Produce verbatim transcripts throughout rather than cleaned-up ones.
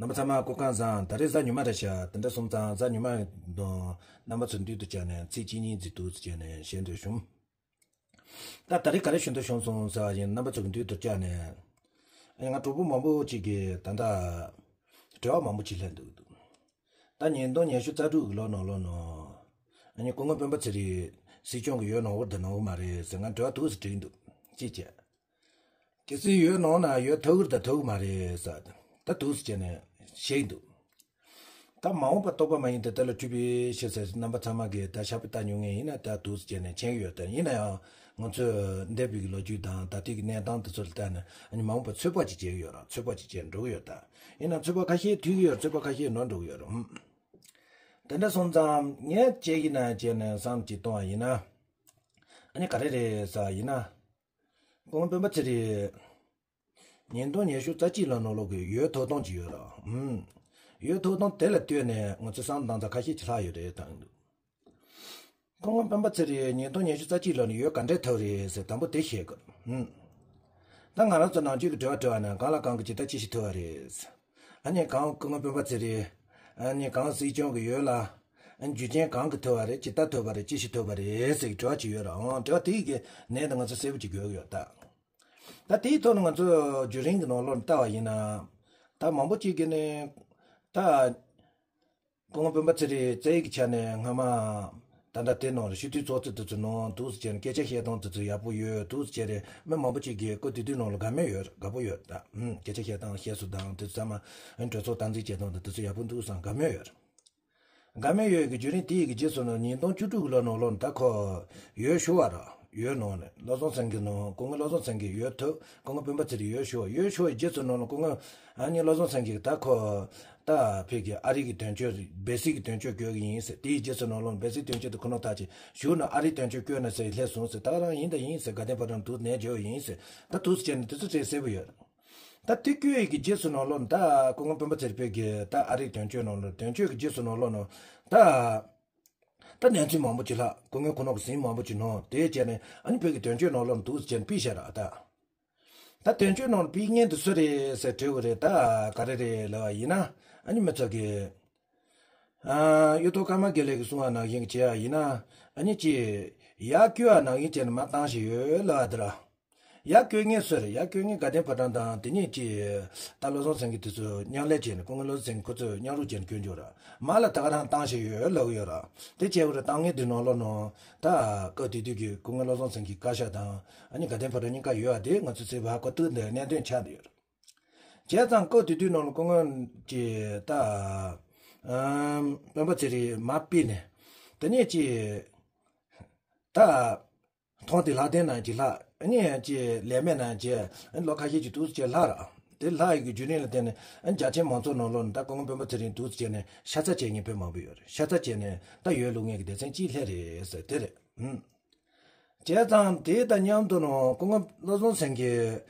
རྣམ་པ་ཚང་མ་སྐུ་ཁམས་བཟང་། ད་རེས་གཟའ་ཉི་མ་རེད་ཤག་དེ་འདྲ་སོང་ཙང་གཟའ་ཉི་མ་དང་རྣམ་པ་ཚོ་མདུན་དུ་བཅར་ནས་ཚིག་གཅིག་གཉིས་ཙམ་འདུག་ཟེར་བྱས་ནས་བཤད་འདོད་བྱུང་། ད་ད་རེས་ག་རེ་ཞུ་འདོད་བྱུང་སོང་ཟེར་བ་ཡིན་ན། རྣམ་པ་ཚོ་གི་མདུན་དུ་བཅར་ནས་ང་གྲོགས་པོ་མང་པོ་ཅིག་གིས་ད་ལྟ་དྲི་བ་མང་པོ་ཅིག་སླེབས་འདུག་ད་ཉིས་སྟོང་ཉི་ཤུ་རྩ་དྲུག་གི་ལོ་ནང་ལོགས་ནང་ཨ་ནི་སྐུ་ངོ་སྤེན་པ་ཚེ་རིང་སྲིད་སྐྱོང་གི་ཡོད་ནོ་བར་དུ་ནོ་མ་རེད་ཟེར་ང་དྲི་བ་འདུག་སེ་དྲིས་འདུག་ཅི་བྱས། གལ་སྲིད་ཡོད་ནོ་ན་ཡོད་ཐུབ་ཀྱི་རེད་ད་ཐུབ་ཀྱི་མ་རེད་ཟེར། ད་འདུག་སེ་བྱས་ནས་བཤད་འདུག་ད་མ་འོངས་པ་རྟོགས་པ་མ་ཡིན་ཏེ་དེ་ལ་འཁྲུལ་པའི་ཕྱིར་ཟེར། རྣམ་པ་ཚང་མ་གིས་ད་ཞབས་པད་བཏགས་མྱོང་མཁན་ཡིན་ན་ད་འདུག་སེ་བྱས་ནས་མཁྱེན་གྱི་ཡོད། ད་ཡིན་ན་ཡང་ང་ཚོས་འདས་པའི་གི་ལོ་རྒྱུས་དང་ད་ལྟའི་གི་གནས་སྟངས་དེ་ཚོ་ལ་བལྟས་ན་ཨ་ནི་མ་འོངས་པ་ཚོད་དཔག་ཅིག་བྱེད་ཀྱི་ཡོད་ར། ཚོད་དཔག་ཅིག་བྱས་འགྲོ་གི་ཡོད། ད་ཡིན་ན་ཚོད་དཔག་ཁ་ཤས་འཐུས་ཀྱི་ཡོད། ཚོད་དཔག་ཁ་ཤས་ནོར་འགྲོ་གི་ཡོད་ར། ཧུམ། དེ་འདྲ་སོང་ཙང་ངས་བྱས་ཀྱི་ན་བྱས་ནས་བསམ་གྱིས་གཏོང་བ་ཡིན་ན། ཨ་ནི་ག་རེ་རེད་ཟེར་བ་ཡིན་ན། སྐུ་ངོ་སྤེན་པ་ཚེ་རིང་ཉིས་སྟོང་ཉི་ཤུ་རྩ་གཅིག་ལོ་ནང་ལོགས་ཀྱི་ཡོད་ཐོབ་ཐང་ཅིག་ཡོད་ར། ཧུམ། ཡོད་ཐོབ་ཐང་དེ་ལ་ལྟོས་ནས་ང་ཚོས་བསམ་བློ་བཏང་ས་ཁ་ཤས་ཅིག་ལྷག་ཡོད་རེད་དང་། སྐུ་ངོ་སྤེན་པ་ཚེ་རིང་ཉིས་སྟོང་ཉི་ཤུ་རྩ་གཅིག་ལོ་ནས་ཡོད་ག་འདྲས་ཐོབ་རེད་ཟེར་དང་པོ་དེ་བཤད་དགོས། ཧུམ། ད་ང་རང་ཚོ་ནང་ཆོས་ཀྱི་དྲི་བ་དྲི་བ་ན་གང་ལ་གང་གི་ཇི་ལྟར་ཅི་ཞིག་ཐོབ་པ་རེད། ཨ་ནི་གང་སྐུ་ངོ་སྤེན་པ་ཚེ་རིང་། ཨ་ནི་གང་སྲིད་སྐྱོང་གི་ཡོད་ལ། ཨ་ནི་རྒྱུ་རྐྱེན་གང་གི་ཐོབ་པ་རེད། ཇི་ལྟར་ཐོབ་པ་རེད། ཅི་ཞིག་ཐོབ་པ་རེད་ཟེར་གྱི་དྲི་བ་ཅིག་ཡོད་ར། འོང་དྲི་བ་དེའི་གི་ནས་ད་ང་ཚོ་གསལ་པོ་ཅིག་དགོས་ཀྱི་ཡོད་ད། ད་དེའི་ཐོག་ནས་ང་ཚོ་བརྒྱུད་རིམ་གྱི་ནང་ལོགས་ལ་ལྟ་བ་ཡིན་ན། ད་མང་པོ་ཅིག་གིས་ནི། ད། སྐུ་ངོ་སྤེན་པ་ཚེ་རིང་རྩ་ཡིག་གི་ཆ་ནས་སྔ་མ། ད་ལྟ་དེ་ནང་ལ་སྤྱི་འཐུས་ཚོགས་གཙོ་དེ་ཚོ་ནང་འདུག་སེ་བྱས་ནས་སྐད་ཆ་བཤད་སྟངས་དེ་ཚོ་ཡག་པོ་ཡོད། འདུག་སེ་བྱས་རེད། མི་མང་པོ་ཅིག་གིས་སྐབས་དེ་དུས་ནང་ལ་དགའ་མོས་ཡོད། དགའ་པོ་ཡོད་ད། ཧུམ། སྐད་ཆ་བཤད་སྟངས་བཤད་སྲོལ་དང་དེ་ཚོ་ཚང་མ་གྲོས་ཚོགས་སྟངས་འཛིན་བྱེད་སྟངས་དང་དེ་ཚོ་ཡག་པོ་འདུག་བསམ་དགའ་མོས་ཡོད། དགའ་མོས་ཡོད་ཀྱི་བརྒྱུད་རིམ་དེ་ཡི་གི་རྗེས་སུ་ནི་ཉིས་སྟོང་བཅུ་དྲུག་གི་ལོ་ནང་ལོགས་ནས་ད་ཁོ་ཡོད་ཞུ་བ་ར། ཡོད་ནང་ནས་བློ་བཟང་སེང་གེ་ནང་སྐུ་ངོ་བློ་བཟང་སེང་གེ་ཡོད་ཐུབ། སྐུ་ངོ་སྤེན་པ་ཚེ་རིང་ཡོད་ཞུ་བ། ཡོད་ཞུ་བའི་རྗེས་སུ་ནང་ལ་སྐུ་ངོ་ཨ་ནི་བློ་བཟང་སེང་གེ་ད་ཁོ་ད་ཕེབས་ཀྱི་ཨ་རི་གི་དོན་གཅོད་སྦེ་སི་གི་དོན་གཅོད་བསྐོས་ཀྱི་ཡིན་ཟེར། དེའི་རྗེས་སུ་ནང་ལོགས་སྦེ་སི་དོན་གཅོད་དེ་ཁོ་ནོ་ད་ཅིག་བཞུགས་ན་ཨ་རི་དོན་གཅོད་བསྐོས་ན་ཟེར་སླེབས་སོང་ཟེར། ད་རང་ཡིན་ད་ཡིན་ཟེར། དགའ་ལྡན་ཕོ་བྲང་དུ་ནས་འབྱོར་ཡིན་ཟེར། ད་འདུག་སེ་བྱས་ནས་དེ་ཚོ་ཚེ་གསལ་པོ་ཡོད། ད་དེ་བསྐོས་ཡི་གི་རྗེས་སུ་ནང་ལོགས་ནས་ད་སྐུ་ངོ་སྤེན་པ་ཚེ་རིང་ཕེབས་ཀྱི་ད་ཨ་རིའི་དོན་གཅོད་ནང་ལོགས་དོན་གཅོད་ཀྱི་རྗེས་སུ་ནང་ལོགས་ནང་ད་ད་གནས་ཚུལ་མང་པོ་ཅིག་ལྷག་སྐུ་ངོ་ཁོ་ནོ་གི་ཟིན་མང་པོ་ཅིག་ནང་དེ་བྱས་ནས་ཨ་ནི་བོད་ཀྱི་དོན་གཅོད་ནང་ལོགས་ནང་འདུག་སེ་བྱས་ནས་ཕུད་བཞག་ར། ད་ད་དོན་གཅོད་ནང་ལ་ཕུད་མཁན་དེ་སུ་རེད་ཟེར་དྲི་བ་རེད། ད་ག་རེ་རེད་ལབ་པ་ཡིན་ན་ཨ་ནི་མི་ཚོ་གི་ཨ་གཡུ་ཐོག་ཀརྨ་དགེ་ལེགས་ཀྱིས་གསུངས་པ་ནང་བཞིན་བྱས་པ་ཡིན་ན་ཨ་ནི་ཅི་ཡར་བསྐྱོད་པ་ནང་བཞིན་བྱས་ནས་མར་བཏང་བཞིན་ཡོད་ལབ་པ་དེ་ར། ཡར་བསྐྱོད་མཁན་སུ་རེད། ཡར་བསྐྱོད་མཁན་དགའ་ལྡན་ཕོ་བྲང་དང་དེ་ནས་ཀྱི་ད་བློ་བཟང་སེང་གེ་དེ་ཚོ་མཉམ་ལས་བྱས་ནས་སྐུ་ངོ་བློ་བཟང་སེང་གེ་ཁོ་ཚོས་མཉམ་རུབ་བྱས་ནས་བསྐྱོད་འཇོག་ར། མར་ལ་ད་ག་རང་བཏང་བཞིན་ཡོད་ལབ་ཡོད་ར། དེ་བྱས་པ་རེད། བཏང་མཁན་དེ་ནང་ལོགས་ནང་ད་སྐབས་དེ་དུས་ཀྱི་སྐུ་ངོ་བློ་བཟང་སེང་གེའི་བཀའ་ཤག་དང་ཨ་ནི་དགའ་ལྡན་ཕོ་བྲང་གཉིས་ཀ་ཡོད་པ་དེ་ང་ཚོས་གསལ་པོ་ཧ་གོ་ཐུབ་འདི་གནད་དོན་ཆགས་བསྡད་ཡོད་ར། བྱས་ཙང་སྐབས་དེ་དུས་ནང་ལ་སྐུ་ངོ་ཀྱི་ད་ཨམ་སྤེན་པ་ཚེ་རིང་མར་ཕུད་ནས་དེ་ནས་ཀྱི་ད། ཐོང་དེ་ལྷག་དེ་ན་ཅིག་ལྷག་ཨ་ནི་ཅིག་ལས་མེད་ན་ཅིག་ཨ་ནི་ལོ་ཁ་ཤས་ཅིག་འདུག་སེ་བྱས་ལྷག་ར། དེ་ལྷག་ཡི་གི་བརྒྱུད་རིམ་ལ་བརྟེན་ནས་ཨ་ནི་རྒྱ་ཆེན་མང་ཚོགས་ནང་ལོགས་ནས་ད་སྐུ་ངོ་སྤེན་པ་ཚེ་རིང་འདུག་སེ་བྱས་ནས་ཤ་ཚ་བྱེད་མཁན་དཔེ་མང་པོ་ཡོད་རེད། ཤ་ཚ་བྱས་ནས་ད་ཡོད་ལུགས་ངེས་ཀྱི་སྡེ་ཚན་གཅིག་སླེབས་རེད་ཟེར་དེ་རེད། ཧུམ། བྱས་ཙང་དེ་དང་མཉམ་དུ་ནང་སྐུ་ངོ་བློ་བཟང་སེང་གེ་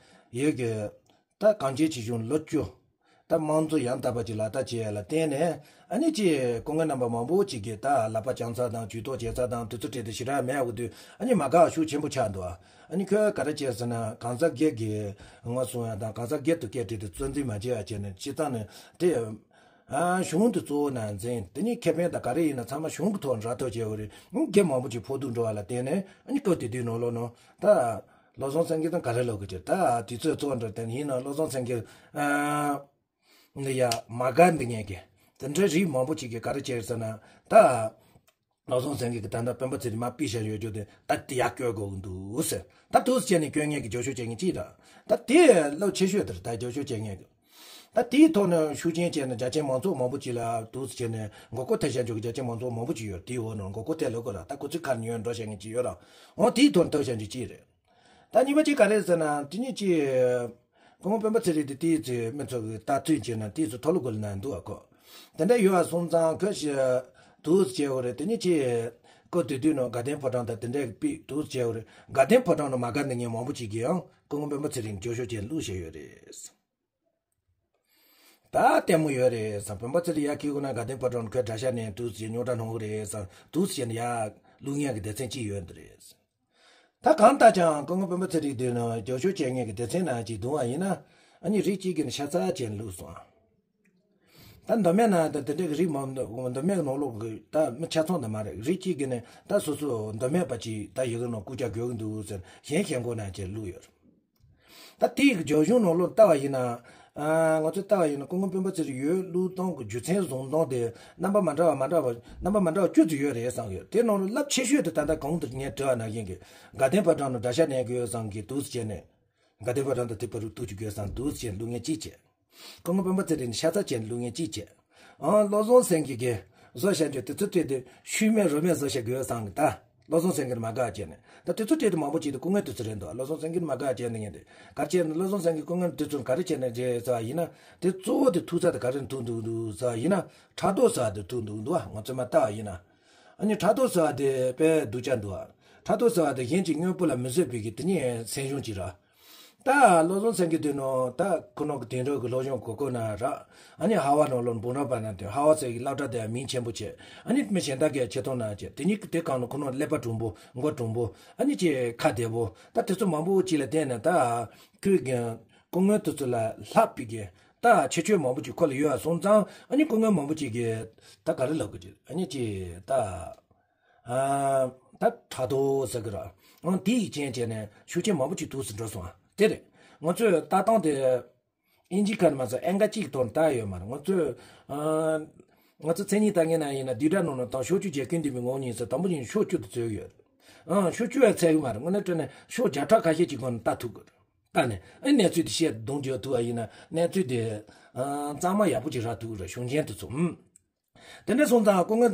ཡོད་ཀྱི་ད་གངས་ཅན་སྐྱིད་གཤོངས་ལོ་བཅུ། ད་དམངས་གཙོ་ཡང་དག་པ་ཅིག་ལག་བསྟར་བྱས་ལ་བརྟེན་ནས་ཨ་ནི་ཅིག་སྐུ་ངོ་རྣམ་པ་མང་པོ་ཅིག་གིས་ད་ལག་པ་བརྐྱངས་ཚར་དང་ཇུས་གཏོགས་བྱས་ཚར་དང་དུས་ཚོད་སྤྲད་དེ་ཞེ་དྲག་མེད་འོ་དུས་ཨ་ནི་མ་དགའ་བ་ཤུགས་ཆེན་པོ་ཆགས་འདུག་ཨ་ནི་ཁོས་ག་རེ་བྱས་ཟེར་ན་གང་ཟག་སྒེར་གྱི་ངོ་སྲུང་ཡ་དང་གང་ཟག་སྒེར་དུ་སྐད་སྤྲད་དེ་གཙོ་འཛིན་མ་བྱེད་ཡ་བྱས་ནས་སྤྱིར་བཏང་ནས་དེ་ཨ་གཞུང་དུ་གཙོ་བོ་ནང་འཛིན་དེ་ནི་ཁེ་ཕན་དང་ག་རེ་ཡིན་ན་ཚང་མ་གཞུང་གི་ཐོག་འདྲ་ཐོག་བྱས་འོ་རེད། སྒེར་མང་པོ་ཅིག་ཕོག་ཐུག་འགྲོ་བ་ལ་བརྟེན་ནས་ཨ་ནི་སྐབས་དེ་དུས་ནང་ལོགས་ནང་ད། བློ་བཟང་སེང་གེ་དང་ག་རེ་ལབ་གི་ཅེ་ད་དུས་ཚོད་གཙོ་བོ་འདྲ་དེ་ཡིན་ན་བློ་བཟང་སེང་གེ་ཨ་ནི་ཡ་མ་དགའ་འདི་ངེད་ཀྱི་དེ་འདྲའི་རིགས་མང་པོ་ཅིག་གིས་ག་རེ་བྱས་ཟེར་ན་ད་བློ་བཟང་སེང་གེ་གི་ད་ལྟ་སྤེན་པ་ཚེ་རིང་མར་ཕུད་བཞག་ཡོད་རྒྱུ་དེ་ད་དེ་ཡར་བསྐྱོད་དགོས་ཀྱི་འདུག་ཟེར། ད་འདུག་སེ་བྱས་ནས་བསྐྱོད་མཁན་གྱི་རྒྱབ་སྐྱོར་བྱེད་མཁན་གཅིག་ར། ད་དེ་རླབས་ཆེ་ཤོས་དེ་རེད། ད་རྒྱབ་སྐྱོར་བྱེད་མཁན་གྱི་ད་དེའི་ཐོག་ནས་ཤུགས་རྐྱེན་བྱས་ནས་རྒྱ་ཆེན་མང་ཚོགས་མང་པོ་ཅིག་ལ་འདུག་སེ་བྱས་ནས་མགོ་སྐོར་ཐེབས་བཞག་རྒྱུ་གི་རྒྱ་ཆེན་མང་ཚོགས་མང་པོ་ཅིག་ཡོད། དེའི་འོག་ནས་མགོ་སྐོར་ཐེབས་ལོ་གོ་ར། ད་ཁོ་ཚོའི་ཁ་ནས་ཡོད་འགྲོ་བྱེད་མཁན་ཅིག་ཡོད་ར། འོ་དེའི་ཐོག་ནས་ཐེབས་བཞག་རྒྱུ་ཅིག་རེད། ད་གཉིས་པ་གཅིག་ག་རེ་ཟེར་ན་དེ་གཉིས་ཀྱི་སྐུ་ངོ་སྤེན་པ་ཚེ་རིང་དེ་དེའི་ཚེ་མི་ཚོ་གི་ལྟ་ཚུལ་བྱས་ན་དེའི་ཚེ་མཐོ་ལོ་དགོས་ལ་ན་འདུག་ཨ་ཁོ། དེ་འདྲ་ཡོད་པ་སོང་ཙང་ཁོས་ཤི་འདུག་སེ་བྱས་འོ་རེད། དེ་གཉིས་ཀྱི་སྐོར་དེ་དུས་ནང་དགའ་ལྡན་ཕོ་བྲང་དང་དེ་འདྲའི་པི་འདུག་སེ་བྱས་འོ་རེད། དགའ་ལྡན་ཕོ་བྲང་ནང་མ་དགའ་འདི་ངས་མང་པོ་ཅིག་གིས་ཡང་སྐུ་ངོ་སྤེན་པ་ཚེ་རིང་རྒྱབ་སྐྱོར་བྱས་བླུགས་བཞག་ཡོད་རེད། ད་ལྟད་མོ་ཡོད་རེད་བསམ། སྤེན་པ་ཚེ་རིང་ཡར་འཁྱེར་དགོས་ན་དགའ་ལྡན་ཕོ་བྲང་ཁོས་དགྲ་ཤ་ནས་འདུག་སེ་རྙོག་དྲ་སློང་གི་རེད་བསམ། འདུག་སེ་ནས་ཡར་བླུག་མཁན་གྱི་སྡེ་ཚན་གཅིག་ཡོད་འདི་རེད། ད་གང་ལྟར་ཀྱང་སྐུ་ངོ་སྤེན་པ་ཚེ་རིང་དེ་ནང་རྒྱབ་སྐྱོར་བྱེད་མཁན་གྱི་སྡེ་ཚན་ནང་གཅིག་བསྡུར་བ་ཡིན་ན་ཨ་ནི་རིགས་གཅིག་གིས་ནི་ཤ་ཚ་བྱས་ནས་བླུགས་སོང་། ད་མདོ་སྨད་ན་ད་དེ་འདྲའི་རིགས་མང་འདུག་མདོ་སྨད་ནང་ལོགས་ཀྱི་ད་མི་ཆ་ཚང་དུ་མ་རེད། རིགས་གཅིག་གིས་ནི་ད་སོ་སོ་མདོ་སྨད་པ་ཅིག་ད་ཡི་གེ་ནང་རྐུབ་བཀྱག་དགོས་ཀྱི་འདུག་ཟེར་གཞན་གཞན་མགོ་ན་ཅེར་བླུགས་ཡོད། ད་དེའི་རྒྱབ་ལྗོངས་ནང་ལོགས་ལྟ་བ་ཡིན་ན། ཨ། ང་ཚོས་ལྟ་བ་ཡིན་ན་སྐུ་ངོ་སྤེན་པ་ཚེ་རིང་འོས་བླུགས་སྟངས་ཀྱི་རྒྱུ་མཚན་བཟུང་སྟངས་དེ་རྣམ་པ་མ་འདྲ་བ་མ་འདྲ་བ་རྣམ་པ་མ་འདྲ་བ་བཅུ་ཙམ་ཡོད་རེད་བསམ་ཡོད། དེ་ནང་ལ་རླབས་ཆེ་ཤོས་དེ་ད་ལྟ་གོང་དུ་ངས་དྲི་བ་ནང་བཞིན་གྱི་དགའ་ལྡན་ཕོ་བྲང་ནང་དགྲ་ཤ་ལེན་དགོས་བསམ་གྱི་འདུག་ཟེར་བྱས་ནས། དགའ་ལྡན་ཕོ་བྲང་དང་དེ་བར་དུ་གཏུག་ཅིག་དགོས་བསམ་འདུག་ཟེར་བྱས་བླུགས་མཁན་གཅིག་བྱས། སྐུ་ངོ་སྤེན་པ་ཚེ་རིང་ནི་ཤ་ཚ་བྱས་བླུགས་མཁན་གཅིག་བྱས། ཨང་། བློ་བཟང་སེང་གེ་གིས་བཟོ་བྱ་རྒྱུ་དེ་ཚོ་སྤྲད་དེ་ཤུལ་མེད་རོ་མེད་བཟོ་བྱ་དགོས་བསམ་གི་ད། བློ་བཟང་སེང་གེར་མ་དགའ་བྱས་ནས་ད་དེ་ཚོ་སྤྲད་དེ་མང་པོ་ཅིག་དེ་སྐུ་ངོ་དེ་ཚོ་རེད་འདུག་བློ་བཟང་སེང་གེར་མ་དགའ་བྱས་ནས་ངས་དེ་གར་བྱས་ནས་བློ་བཟང་སེང་གེ་སྐུ་ངོ་དེ་ཚོ་ག་རེ་བྱས་ནས་རེད་ཟེར་བ་ཡིན་ན། དེ་གཙོ་བོ་དེ་ཐུག་ས་དེ་ག་རེ་ཐུག་འདུག་འདུག་ཟེར་བ་ཡིན་ན། ཕྲག་དོག་ཟེར་བ་དེ་ཐུག་འདུག་འདུག་བ། ང་ཚོས་མ་ལྟ་བ་ཡིན་ན། ཨ་ནི་ཕྲག་དོག་ཟེར་བ་དེ་དཔེ་སྡུག་ཅག་འདུག་བ། ཕྲག་དོག་ཟེར་བ་དེ་གཞན་གྱི་དངོས་པོ་ལ་མི་བཟོད་པའི་གི་དེ་ཉིད་སེམས་བྱུང་ཅིག་ར། ད་བློ་བཟང་སེང་གེ་དེ་ནོ་ད་ཁོ་ནོ་གི་དེང་རབས་ཀྱི་སློབ་སྦྱོང་གོ་གོ་ན་ར། ཨ་ནི་ཧ་བ་ནོ་ལོ་འབུམ་རམས་པ་ན་དེ་ཧ་བ་ཟེར་གི་སློབ་གྲྭ་དེ་མིང་ཆེན་པོ་བྱས། ཨ་ནི་མི་གཞན་དག་གི་ཆེ་མཐོང་ན་བྱས་དེ་ཉིད་ཀྱི་དེ་གང་ནོ་ཁོ་ནོ་ཀླད་པ་གྲུང་པོ་མགོ་གྲུང་པོ་ཨ་ནི་ཅི་ཁ་བདེ་པོ་ད་དེ་ཚོ་མང་པོ་ཅིག་ལ་བརྟེན་ནས་ད་ཁོས་གི་སྐུ་ངོ་དེ་ཚོ་ལ་ལྷག་པའི་གི་ད་ཁྱད་ཆོས་མང་པོ་ཅིག་ཁོ་ལ་ཡོད་པ་སོང་ཙང་ཨ་ནི་སྐུ་ངོ་མང་པོ་ཅིག་གི་ད་ག་རེ་ལབ་དགོས་ཀྱི་ཨ་ནི་ཅི་ད། ཨ། ད་ཕྲག་དོག་ཟེར་གི་ར། ཨང་། དེ་ཡི་རྐྱེན་བྱས་ནས་ཤུགས་རྐྱེན་མང་པོ་ཅིག་ཐུག་སུ་འགྲོ་སོང་ཨ། དེ་རེད། ང་ཚོས་ལྟ་སྟངས་དེ་ཨིན་ཇི་ཁ་ནས་མ་ཟད་ཨེན་ཀ་གཅིག་ཐོག་ནས་ལྟ་ཡོད་མ་རེད། ང་ཚོས། ཨ། ང་ཚོ་མཚན་ཉིད་ལྟ་མཁན་ན་ཡིན་ན་བསྡུས་གྲྭ་ནང་ནས་དང་ཕྱོགས་བཅུའི་རྒྱལ་ཁབ་འདི་མི་ངོ་གཉིས་སུ་དང་པོ་ཉིད་ཕྱོགས་བཅུ་དུ་འཛུལ་ཡོད། ཨང་། ཕྱོགས་བཅུ་ཡང་ཚད་ཡོད་མ་རེད། དངོས་གནས་དྲང་གནས་ཕྱོགས་བརྒྱ་ཕྲག་ཁ་ཤས་ཅིག་སྒང་ནས་ལྟ་ཐུབ་གི་རེད། ལྟ་ནས་ཨེ་གནས་ཚུལ་དེ་བཤད་གདོང་འགྱོ་ཐུབ་པ་ཡིན་ན་གནས་ཚུལ་དེ་ཨ་གཙང་མ་ཡག་པོ་ཅིག་རག་ཐུབ་གི་རེད། གཞུང་ཆེན་དེ་ཚོ། ཨུམ། དེ་འདྲ་སོང་ཙང་སྐུ་ངོ་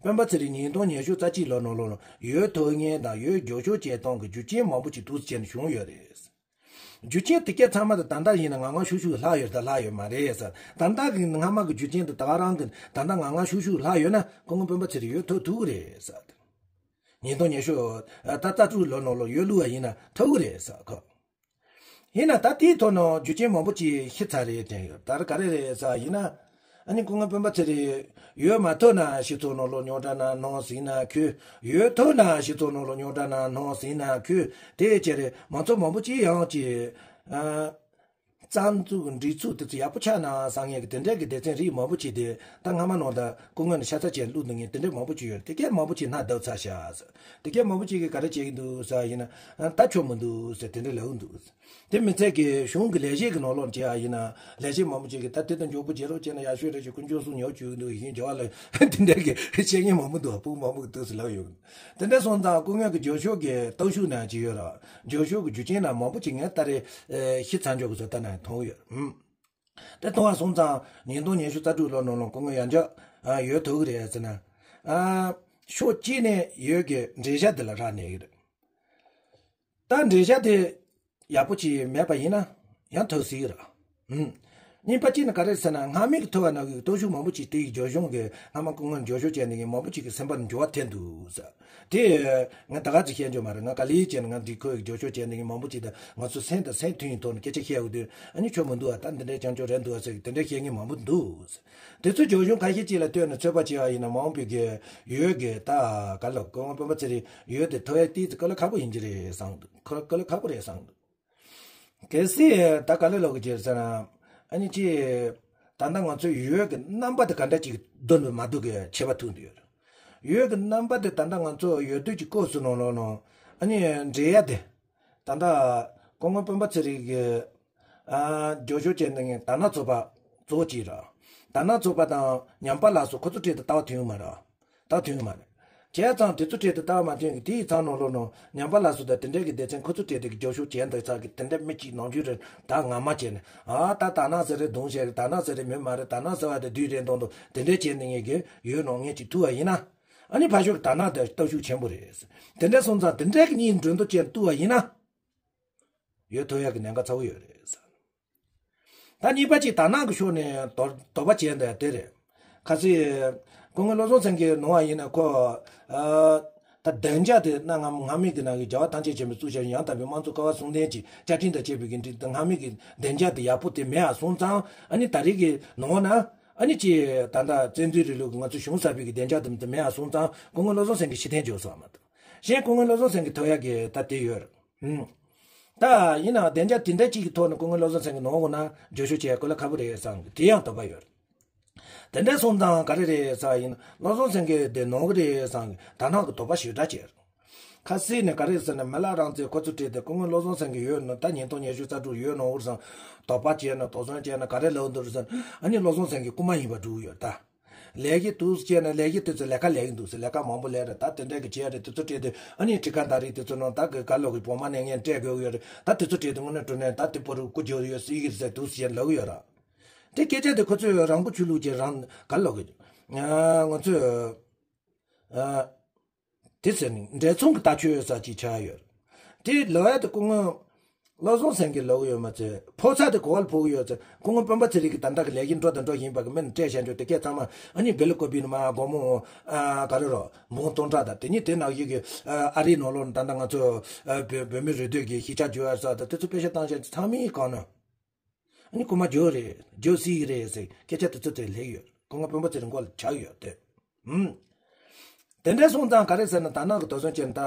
སྤེན་པ་ཚེ་རིང་ཉིས་སྟོང་ཉི་ཤུ་རྩ་གཅིག་ལོ་ནང་ལོགས་ལ་འོས་ཐོབ་མཁན་དང་འོས་རྒྱབ་སྐྱོར་བྱེད་སྟངས་ཀྱི་རྒྱུ་རྐྱེན་མང་པོ་ཅིག་འདུག་སེ་བྱས་ནས་བྱུང་ཡོད་རེད། རྒྱུ་རྐྱེན་དེ་གས་ཚང་མ་དང་ད་ལྟ་ཡིན་ན་ང་ང་ཤུག་ཤུག་ལྷག་ཡོད་ད་ལྷག་ཡོད་མ་རེད་ཟེར། ད་ལྟ་གི་སྔ་མ་གི་རྒྱུ་རྐྱེན་དེ་ད་ག་རང་གི་ད་ལྟ་ང་ང་ཤུག་ཤུག་ལྷག་ཡོད་ན་སྐུ་ངོ་སྤེན་པ་ཚེ་རིང་འོས་ཐོབ་ཐུབ་ཀྱི་རེད་ཟེར། ཉིས་སྟོང་ཉི་ཤུ་ད་རྩ་དྲུག་ལོ་ནང་ལོགས་འོས་བླུགས་པ་ཡིན་ན་ཐོབ་ཀྱི་རེད་ཟེར་ཁོ། ཡིན་ན་ད་དེའི་ཐོག་ནས་རྒྱུ་རྐྱེན་མང་པོ་ཅིག་ཤེས་ཚར་རེད་དྲན་ཡོད། ད་རེས་ག་རེ་རེད་ཟེར་ཡིན་ན། ཨ་ནི་སྐུ་ངོ་སྤེན་པ་ཚེ་རིང་འོས་མ་ཐོབ་ན་སྤྱི་ཚོགས་ནང་ལོགས་རྙོག་དྲ་ན་ནང་ཟིན་ན་ཁུ། འོས་ཐོབ་ན་སྤྱི་ཚོགས་ནང་ལོགས་རྙོག་དྲ་ན་ནང་ཟིན་ན་ཁུ། དེ་བྱས་རེད་མང་ཚོགས་མང་པོ་ཅིག་ཡང་ཅིག་ཨ། རྩ་འཛུགས་སྒྲིག་འཛུགས་དེ་ཚོ་ཡག་པོ་ཆགས་ན་བསམ་ངེས་ཀྱི་དེ་འདྲའི་གི་སྡེ་ཚན་རིགས་མང་པོ་ཅིག་དེ་ད་སྔ་མ་ནང་ད་སྐུ་ངོ་ནས་ཤ་ཚ་བྱས་བླུགས་འདུག་མཁན་དེ་འདྲའི་མང་པོ་ཅིག་ཡོད་རེད། དེ་གས་མང་པོ་ཅིག་སྣ་བརྡབ་ཚར་ཤག་ཟེར། དེ་གས་མང་པོ་ཅིག་གིས་ག་རེ་བྱེད་ཀྱི་འདུག་ཟེར་ཡིན་ན། ད་ཆོ་མི་འདུག་ཟེར་དེ་འདྲ་ལབ་ཀྱི་འདུག་དེ་མི་ཚད་ཀྱི་གཞུང་གི་ལས་བྱེད་ཀྱི་ནང་ལོགས་བྱེད་ཡ་ཡིན་ན་ལས་བྱེད་མང་པོ་ཅིག་གིས་ད་དེ་དང་མགྱོགས་པོ་བྱེད་རོགས་བྱས་ན་ཡག་ཤོས་རེད་ཞེས་ཀུན་སྤྱོད་སྲུང་ཉོ་བཅུག་གི་འདུག་ཡིན་བྱ་བ་ལ་དེ་འདྲ་གི་བཤད་མཁན་མང་པོ་འདུག་སྤུ་གུ་མང་པོ་གིས་འདུག་ཟེར་ལབ་ཡོད། དེ་འདྲ་སོང་ཙང་སྐུ་ངོ་གི་རྒྱབ་སྐྱོར་གྱི་སྟོབས་ཤུགས་ནང་ཅིག་ཡོད་ར། རྒྱབ་སྐྱོར་གྱི་རྒྱུ་རྐྱེན་ནང་མང་པོ་ཅིག་ངས་ད་རེས་ཤེས་ཚར་འཇོག་གི་བཟོ་ལྟ་ནང་མཐོང་ཡོད། ཨུམ། དེ་མཐོང་བ་སོང་ཙང་ཉིས་སྟོང་ཉི་ཤུ་རྩ་དྲུག་ལོ་ནང་ལོགས་སྐུ་ངོ་ཡང་བསྐྱར་ཨ་འོས་ཐོབ་ཀྱི་རེད་ཟེར་ན། ཨ། ཕྱོགས་གཅིག་ནས་འོས་ཀྱི་འགྲེལ་བཤད་དེ་ལ་རག་ནས་ཀྱི་རེད། ད་འགྲེལ་བཤད་དེ་ཡག་པོ་ཅིག་མེད་པ་ཡིན་ན་ཡང་ཐོབ་སྲིད་ཀྱི་རེད། ཨུམ། གཉིས་པ་གཅིག་ནི་ག་རེ་ཟེར་ན་སྔ་མོ་གི་ཐོབ་པ་ནང་གི་སྟོབས་ཤུགས་མང་པོ་ཅིག་དེ་ཡི་རྒྱབ་ལྗོངས་ཀྱི་སྔ་མ་སྐུ་ངོ་རྒྱབ་སྐྱོར་བྱས་ནས་མང་པོ་ཅིག་གི་སེམས་པ་ནས་འགྱུར་བ་ཐེབས་འདུག་ཟེར། དེ་ང་ད་ག་ཚོད་བཤད་འཇོག་མ་རེད། ང་ག་ལེ་བྱས་ནས་ང་འདི་ཁོའི་རྒྱབ་སྐྱོར་བྱས་ནས་མང་པོ་ཅིག་དང་ང་ཚོ་སེམས་དང་སེམས་མཐུན་ཡིན་ཐོག་ནས་སྐད་ཆ་བཤད་འོས་དུས་ཨ་ནི་ཆོ་མི་འདུག་ཨ། ད་འདི་འདྲའི་བྱང་ཆོག་རེད་འདུག་ཨ་ཟེར་གི་དེ་འདྲའི་བཤད་མཁན་མང་པོ་འདུག་ཟེར། དེ་ཚོའི་རྒྱབ་ལྗོངས་ཁ་ཤས་ཅིག་ལ་ལྟོས་ནས་ཚོད་དཔག་བྱས་པ་ཡིན་ན་མང་པོའི་གི་འོས་ཀྱི་ད་ག་ལ་སྐུ་ངོ་སྤེན་པ་ཚེ་རིང་འོས་དེ་ཐོབ་ཡ་ཏིས་དཀའ་ལས་ཁག་པོ་ཡིན་གྱི་རེད་བསམ་འདུག་ཁོ་དཀའ་ལས་ཁག་པོ་རེད་བསམ་འདུག་གལ་སྲིད་ད་ག་ལེ་ལོག་གི་བྱས་ཟེར་ན། ཨ་ནི་ཅི། ད་ལྟ་ང་ཚོའི་འོས་ཀྱི་རྣམ་པ་དེ་ག་འདྲ་ཅིག་བསྡུ་ནས་མ་བསྡུ་གི་ཁྱད་པར་ཐུག་འདུག་ཡོད། འོས་ཀྱི་རྣམ་པ་དེ་ད་ལྟ་ང་ཚོ་འོས་བསྡུ་གི་སྐབས་སུ་ནང་ལོགས་ནང་ཨ་ནི་འགྲེལ་ཡ་དེ། ད་ལྟ་སྐུ་ངོ་སྤེན་པ་ཚེ་རིང་གི་ཨ་རྒྱབ་སྐྱོར་བྱས་འདི་ངས་དར་ནག་ཚོགས་པ་གཙོ་བོ་གཅིག་ར། དར་ནག་ཚོགས་པ་དང་ཉམས་པ་ལགས་སུ་ཁོ་ཚོ་གྲས་དེ་ལྟ་བ་མཐུན་ཡོད་མ་རེད། ད་མཐུན་ཡོད་མ་རེད། བྱས་ཙང་དེ་ཚོ་གྲས་དེ་ལྟ་བ་མ་མཐུན་གི་དེའི་ཚང་ནང་ལོགས་ནང་ཉམས་པ་ལགས་སུ་དང་དེ་འདྲའི་གི་སྡེ་ཚན་ཁོ་ཚོ་གྲས་དེ་གི་རྒྱབ་སྐྱོར་བྱས་འདུག་ཚ་གི་དེ་འདྲའི་མི་གཅིག་ནང་རྒྱུན་རེད་ད་ངར་མ་བྱས་ནས་ཨ་ད་དར་ནག་ཟེར་རེད་གདོང་བཤད་རེད། དར་ནག་ཟེར་རེད་མི་མ་རེད། དར་ནག་ཟེར་བ་དེ་བདུད་རེད་མདོག་མདོག་དེ་འདྲའི་བྱས་ནས་ངས་གི་ཡོད་ནང་ངས་ཅིག་ཐུག་པ་ཡིན་ན། ཨ་ནི་ཕར་ཕྱོགས་ཀྱི་དར་ནག་དེ་སྟོབས་ཤུགས་ཆེན་པོ་རེད། དེ་འདྲ་སོང་ཙང་དེ་འདྲའི་གི་གཉིས་འགྲན་བསྡུར་བྱས་བཏུབ་པ་ཡིན་ན། འོས་ཐོབ་ཡག་གི་ཉེན་ཁ་ཚ་བོ་ཡོད་རེད་ཟེར། ད་གཉིས་པ་གཅིག་དར་ནག་གི་ཕྱོགས་ནས་དོ་དོགས་པ་བྱས་འདུག་ཡ་དེ་རེད། ཁ་སང་སྐུ་ངོ་བློ་བཟང་སེང་གེ་ནང་བ་ཡིན་ན་ཁོ། ཨ། ད་བདེ་འཇགས་དེ་གནའ་སྔ་སྔ་མོ་གི་ནང་གི་རྒྱལ་བ་ཐམས་ཅད་མཁྱེན་པའི་གཙུག་ཞབས་ཡང་དག་པའི་དམངས་གཙོ་ཀ་བ་གསུམ་ལྡན་གྱི་བཅའ་ཁྲིམས་དང་བཅས་པའི་གི་འགྲིག་ད་སྔ་མོ་གི་བདེ་འཇགས་དེ་ཡག་པོ་དེ་མེད་པ་སོང་ཙང་ཨ་ནི་ད་རེས་ཀྱི་ནང་ན་ཨ་ནི་ཅི་ད་ལྟ་བཙན་འཛུལ་རིང་ལུགས་ཀྱི་ང་ཚོ་གཞུང་གསར་པའི་གི་བདེ་འཇགས་དེ་མེད་པ་སོང་ཙང་སྐུ་ངོ་བློ་བཟང་སེང་གེ་ཕྱིར་འཐེན་བྱས་སོང་བ་མ་གཏོགས་གཞན་སྐུ་ངོ་བློ་བཟང་སེང་གེ་ཐོབ་ཡག་གི་ད་དེ་ཡོད་རེད། ཧུམ། ད་ཡིན་ནའང་བདེ་འཇགས་དེ་འདྲ་གཅིག་གི་ཐོག་ནས་སྐུ་ངོ་བློ་བཟང་སེང་གེ་ནང་འོང་ན་རྒྱབ་སྐྱོར་བྱེད་ཡ་དཀའ་ལས་ཁག་པོ་རེད་བསམ་གི་དེ་ཡང་དོགས་པ་ཡོད། དེ་འདྲ་སོང་ཙང་ག་རེ་རེད་ཟེར་བ་ཡིན་ན། བློ་བཟང་སེང་གེ་དེ་ནོར་གི་རེད་བསམ་གི། དར་ནག་གི་དོགས་པ་ཞེ་དྲག་བྱས། ཁ་སང་ནས་ག་རེ་ཟེར་ན། མི་ལ་རང་བཙན་ཁོ་ཚོ་སྤྲད་དེ། སྐུ་ངོ་བློ་བཟང་སེང་གེ་ཡོད་ན། ད་ཉིས་སྟོང་ཉི་ཤུ་རྩ་དྲུག་ཡོད་ནོར་བསམ། དོགས་པ་བྱས་ན། དོགས་ཟོན་བྱས་ན། ག་རེ་ལབ་འདུག་ཟེར་ན། ཨ་ནི་བློ་བཟང་སེང་གེ་རྐུ་མ་ཡིན་པ་སྒྲུག་ཡོད་ད། ལས་ཀ་འདུག་བྱས་ན། ལས་ཀ་དེ་ཚོ་ལས་ཀ་ལས་ཀྱི་འདུག་ཟེར། ལས་ཀ་མང་པོ་ལས་རེད། ད་དེ་འདྲ་གི་བྱས་རེད། དེ་ཚོ་སྤྲད་དེ། ཨ་ནི་ཁྲི་ཁ་དར་རི་དེ་ཚོ་ནང་ད་གི་ག་ལོག་གི་བོད་དམག་ནས་ངས་སྤྲད་དགོས་ཡོད་རེད། ད་དེ་ཚོ་སྤྲད་དེ་དངོས་གནས་དྲང་གནས་ད་དེ་བར་རྐུ་རྒྱུ་ཡོད་སྲིད་ཀྱི་རེད་ཟེར་འདུག་ཟེར་ལབ་ཡོད་ར། དེ་སྐད་ཆ་དེ་ཁོ་ཚོས་རང་མགོ་ཆུ་བླུགས་ཀྱི་རང་ག་ལོག་གི། ང་ཚོས། ཨ། དེ་ཟེར་ནས་འབྲས་ཚོང་གི་ལྟ་ཆོས་ས་ཅིག་ཆགས་ཡོད། དེ་ལོ་ཡ་དེ་སྐུ་ངོ་བློ་བཟང་སེང་གེ་ལོག་ཡོད་མ་ཚད། ཕོ་ཚ་དེ་གོ་བ་ལ་ཕོག་ཡོད་ཚེ། སྐུ་ངོ་སྤེན་པ་ཚེ་རིང་གི་ད་ལྟ་གི་ལས་ཀྱི་འགྲོ་དང་འགྲོ་བཞིན་པ་གི་མི་ནི་སྤྲད་བྱ་འཇོག་དེ་སྐད་ཚང་མ། ཨ་ནི་བེ་ལི་ཀོ་པི་ནི་མ་སྒོར་མོ། ཨ། ག་རེ་རོ། འབུམ་སྟོང་ཕྲག་དང་དེ་ཉིད་དེ་ནང་བཞིན་གི། ཨ། ཨ་རིའི་ནང་ལོགས་ནས་ད་ལྟ་ང་ཚོ། ཨ། བོད་བོད་མི་རེ་ལྟོས་ཀྱི་གཞིས་ཆགས་འཇོག་ཡ་ས་དང་དེ་ཚོ་པེ་ཤ་བཏང་བྱ་ཚང་མའི་གང་ན། ཨ་ནི་རྐུ་མ་རྒྱག་རེད། རྒྱག་སྲིད་རེད་ཟེར་སྐད་ཆ་དེ་ཚོ་དེ་ལེགས་ཡོད། སྐུ་ངོ་སྤེན་པ་ཚེ་རིང་མགོ་ལ་ཆགས་ཡོད་དེ། ཨུམ། དེ་འདྲ་སོང་ཙང་ག་རེ་ཟེར་ན། དར་ནག་གི་དོགས་ཟོན་བྱས་ན་ད་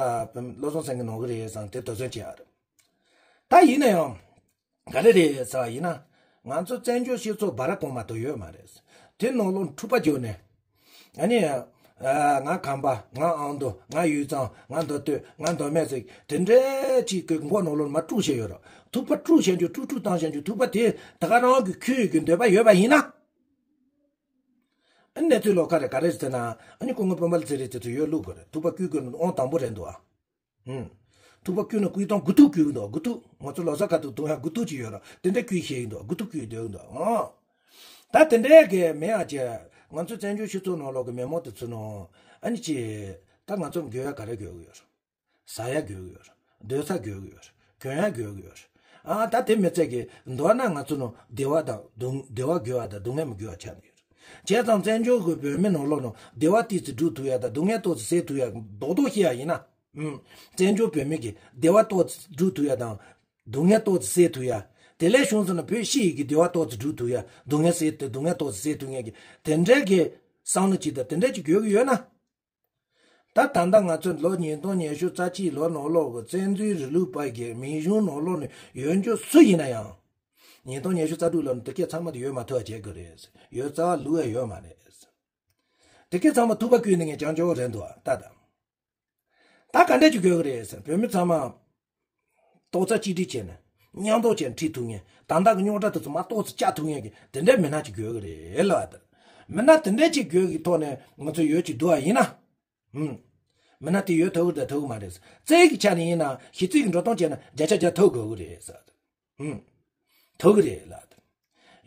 བློ་བཟང་སེང་གེ་ནོར་གི་རེད་བསམ་དེ་དོགས་ཟོན་བྱས་ཡ་རེད། ད་ཡིན་ན་ཡང་ག་རེ་རེད་ཟེར་བ་ཡིན་ན། ང་ཚོ་བཙན་བྱོལ་སྤྱི་ཚོགས་སྦ་ར་གོང་མ་དུ་ཡོད་མ་རེད། དེ་ནང་ལོགས་འཁྲུག་པ་རྒྱག་ནས། ཨ་ནི། ཨ། ང་ཁམས་པ། ང་ཨ་མདོ། ང་དབུས་གཙང་། ང་མདོ་སྟོད། ང་མདོ་སྨད་ཟེར་དེ་འདྲའི་ཅིག་གི་མགོ་ནང་ལོགས་མར་དཀྲུགས་བྱས་ཡོད་ར། ཐུག་པ་དཀྲུགས་བྱས་འཇུག་དཀྲུག་དཀྲུག་བཏང་བྱས་འཇུག་ཐུག་པ་དེ་ད་ག་རང་གི་ཁྱོད་ཀྱི་འདོད་པ་ཡོད་པ་ཡིན་ན། ཨ་ནི་གནས་ཚུལ་ལོགས་ཀ་རེ་ག་རེ་ཟེར་ན། ཨ་ནི་སྐུ་ངོ་སྤེན་པ་ཚེ་རིང་དེ་ཚོ་ཡོད་ལུགས་དགོས་རེད། ཐུག་པ་བསྐུལ་དགོས་ནི་ཨང་དང་པོ་རེད་འདུག་ཨ། ཨུམ། ཐུག་པ་བསྐུལ་ན་བསྐུལ་སྟངས་དགུ་ཐུག་བསྐུལ་གི་འདུག་དགུ་ཐུག་ང་ཚོ་ལོ་གསར་ཁ་ཐུག་བཏུང་ཡ་དགུ་ཐུག་ཅིག་ཡོད་ར། དེ་འདྲ་བསྐུལ་ཤེས་ཀྱི་འདུག་དགུ་ཐུག་བསྐུལ་སྡོད་ཀྱི་འདུག་ཨང་། ད་དེ་འདྲའི་གི་མེད་ཨ་ཅེ། ང་ཚོ་བཙན་བྱོལ་སྤྱི་ཚོགས་ནང་ལོགས་ཀྱི་མི་མང་དེ་ཚོ་ནང་། ཨ་ནི་ཅི། ད་ང་ཚོ་དགོས་ཡ་ག་རེ་དགོས་ཀྱི་ཡོད་ར། ཟ་ཡ་དགོས་ཀྱི་ཡོད་ར། སྡོད་ས་དགོས་ཀྱི་ཡོད་ར། གྱོན་ཡ་དགོས་ཀྱི་ཡོད་ར། ཨ། ད་དེ་མི་ཚད་ཀྱི་མདོར་ན་ང་ཚོ་ནང་བདེ་བ་དང་སྡུག་བདེ་བ་དགོས་པ་དང་སྡུག་བསྔལ་མི་དགོས་པ་ཆགས་ནས་ཡོད་ར། བྱས་ཙང་བཙན་བྱོལ་གྱི་བོད་མི་ནང་ལོགས་ནང་བདེ་བ་ཏོག་ཙམ་སྒྲུབ་ཐུབ་ཡ་དང་སྡུག་བསྔལ་ཏོག་ཙམ་སེལ་ཐུབ་ཡ་རྡོག་རྡོག་བཤད་ཡ་ཡིན་ན། ཨུམ། བཙན་བྱོལ་བོད་མི་གིས་བདེ་བ་ཏོག་ཙམ་སྒྲུབ་ཐུབ་ཡ་དང་། སྡུག་བསྔལ་ཏོག་ཙམ་སེལ་ཐུབ་ཡ། དེ་ལས་བྱུང་སོང་ན་བོད་ཕྱི་ཡི་གི་བདེ་བ་ཏོག་ཙམ་སྒྲུབ་ཐུབ་ཡ། སྡུག་བསྔལ་སེལ་ཏེ་སྡུག་བསྔལ་ཏོག་ཙམ་སེལ་ཐུབ་ངེས་ཀྱི་དེ་འདྲའི་གི་བསམ་བློ་ཅིག་དང་དེ་འདྲའི་ཅིག་དགོས་ཀྱི་ཡོད་ན། ད་ད་ལྟ་ང་ཚོ་ལོ་ཉིས་སྟོང་ཉི་ཤུ་རྩ་གཅིག་ལོ་ནང་ལོགས་ཀྱི་བཙན་འཛུལ་རིང་ལུགས་པ་གི་མིང་གཞུང་ནང་ལོགས་ནས་ཡོད་འཇོག་སུ་ཡིན་ན་ཡང་། ཉིས་སྟོང་ཉི་ཤུ་རྩ་དྲུག་ལོ་ནས་དེ་སྐད་ཚང་མ་དེ་ཡོད་མ་ཐུབ་པ་བྱེད་དགོས་རེད། ཡོད་རྩ་བ་ལུག་ཡ་ཡོད་མ་རེད། དེ་སྐད་ཚང་མ་ཐུག་པ་བསྐུལ་ནས་ངས་ཀྱང་འཇོག་རེད་འདུག་ད་ད། ད་ག་འདྲ་ཅིག་དགོས་ཀྱི་རེད་ཟེར། བོད་མི་ཚང་མ་རྡོག་རྩ་གཅིག་སྒྲིལ་བྱས་ནས་མཉམ་དུ་བྱས་ནས་ཁྲིད་ཐུབ་མཁན། ད་ལྟ་གི་རྙོག་དྲ་དེ་ཚོ་མར་ཏོག་ཙམ་བཅག་ཐུབ་མཁན་གྱི་དེ་འདྲའི་མི་སྣ་ཅིག་དགོས་ཀྱི་རེད་ལབ་པ་དེ། མི་སྣ་དེ་འདྲ་ཅིག་དགོས་ཀྱི་ཐོག་ནས་ང་ཚོ་ཡོད་ཅིག་འདུག་པ་ཡིན་ན། ཧུམ། མི་སྣ་དེ་ཡོད་ཐུབ་ཀྱི་རེད་ཐུབ་ཀྱི་མ་རེད། རྩལ་གྱི་ཆ་ནས་ཡིན་ན་གཞི་རྩའི་གི་འགྲོ་སྟངས་བྱས་ན་བརྒྱ་ཆ་བརྒྱ་ཐུབ་དགོས་ཀྱི་རེད་ཟེར། ཧུམ། ཐུབ་ཀྱི་རེད་ལབ།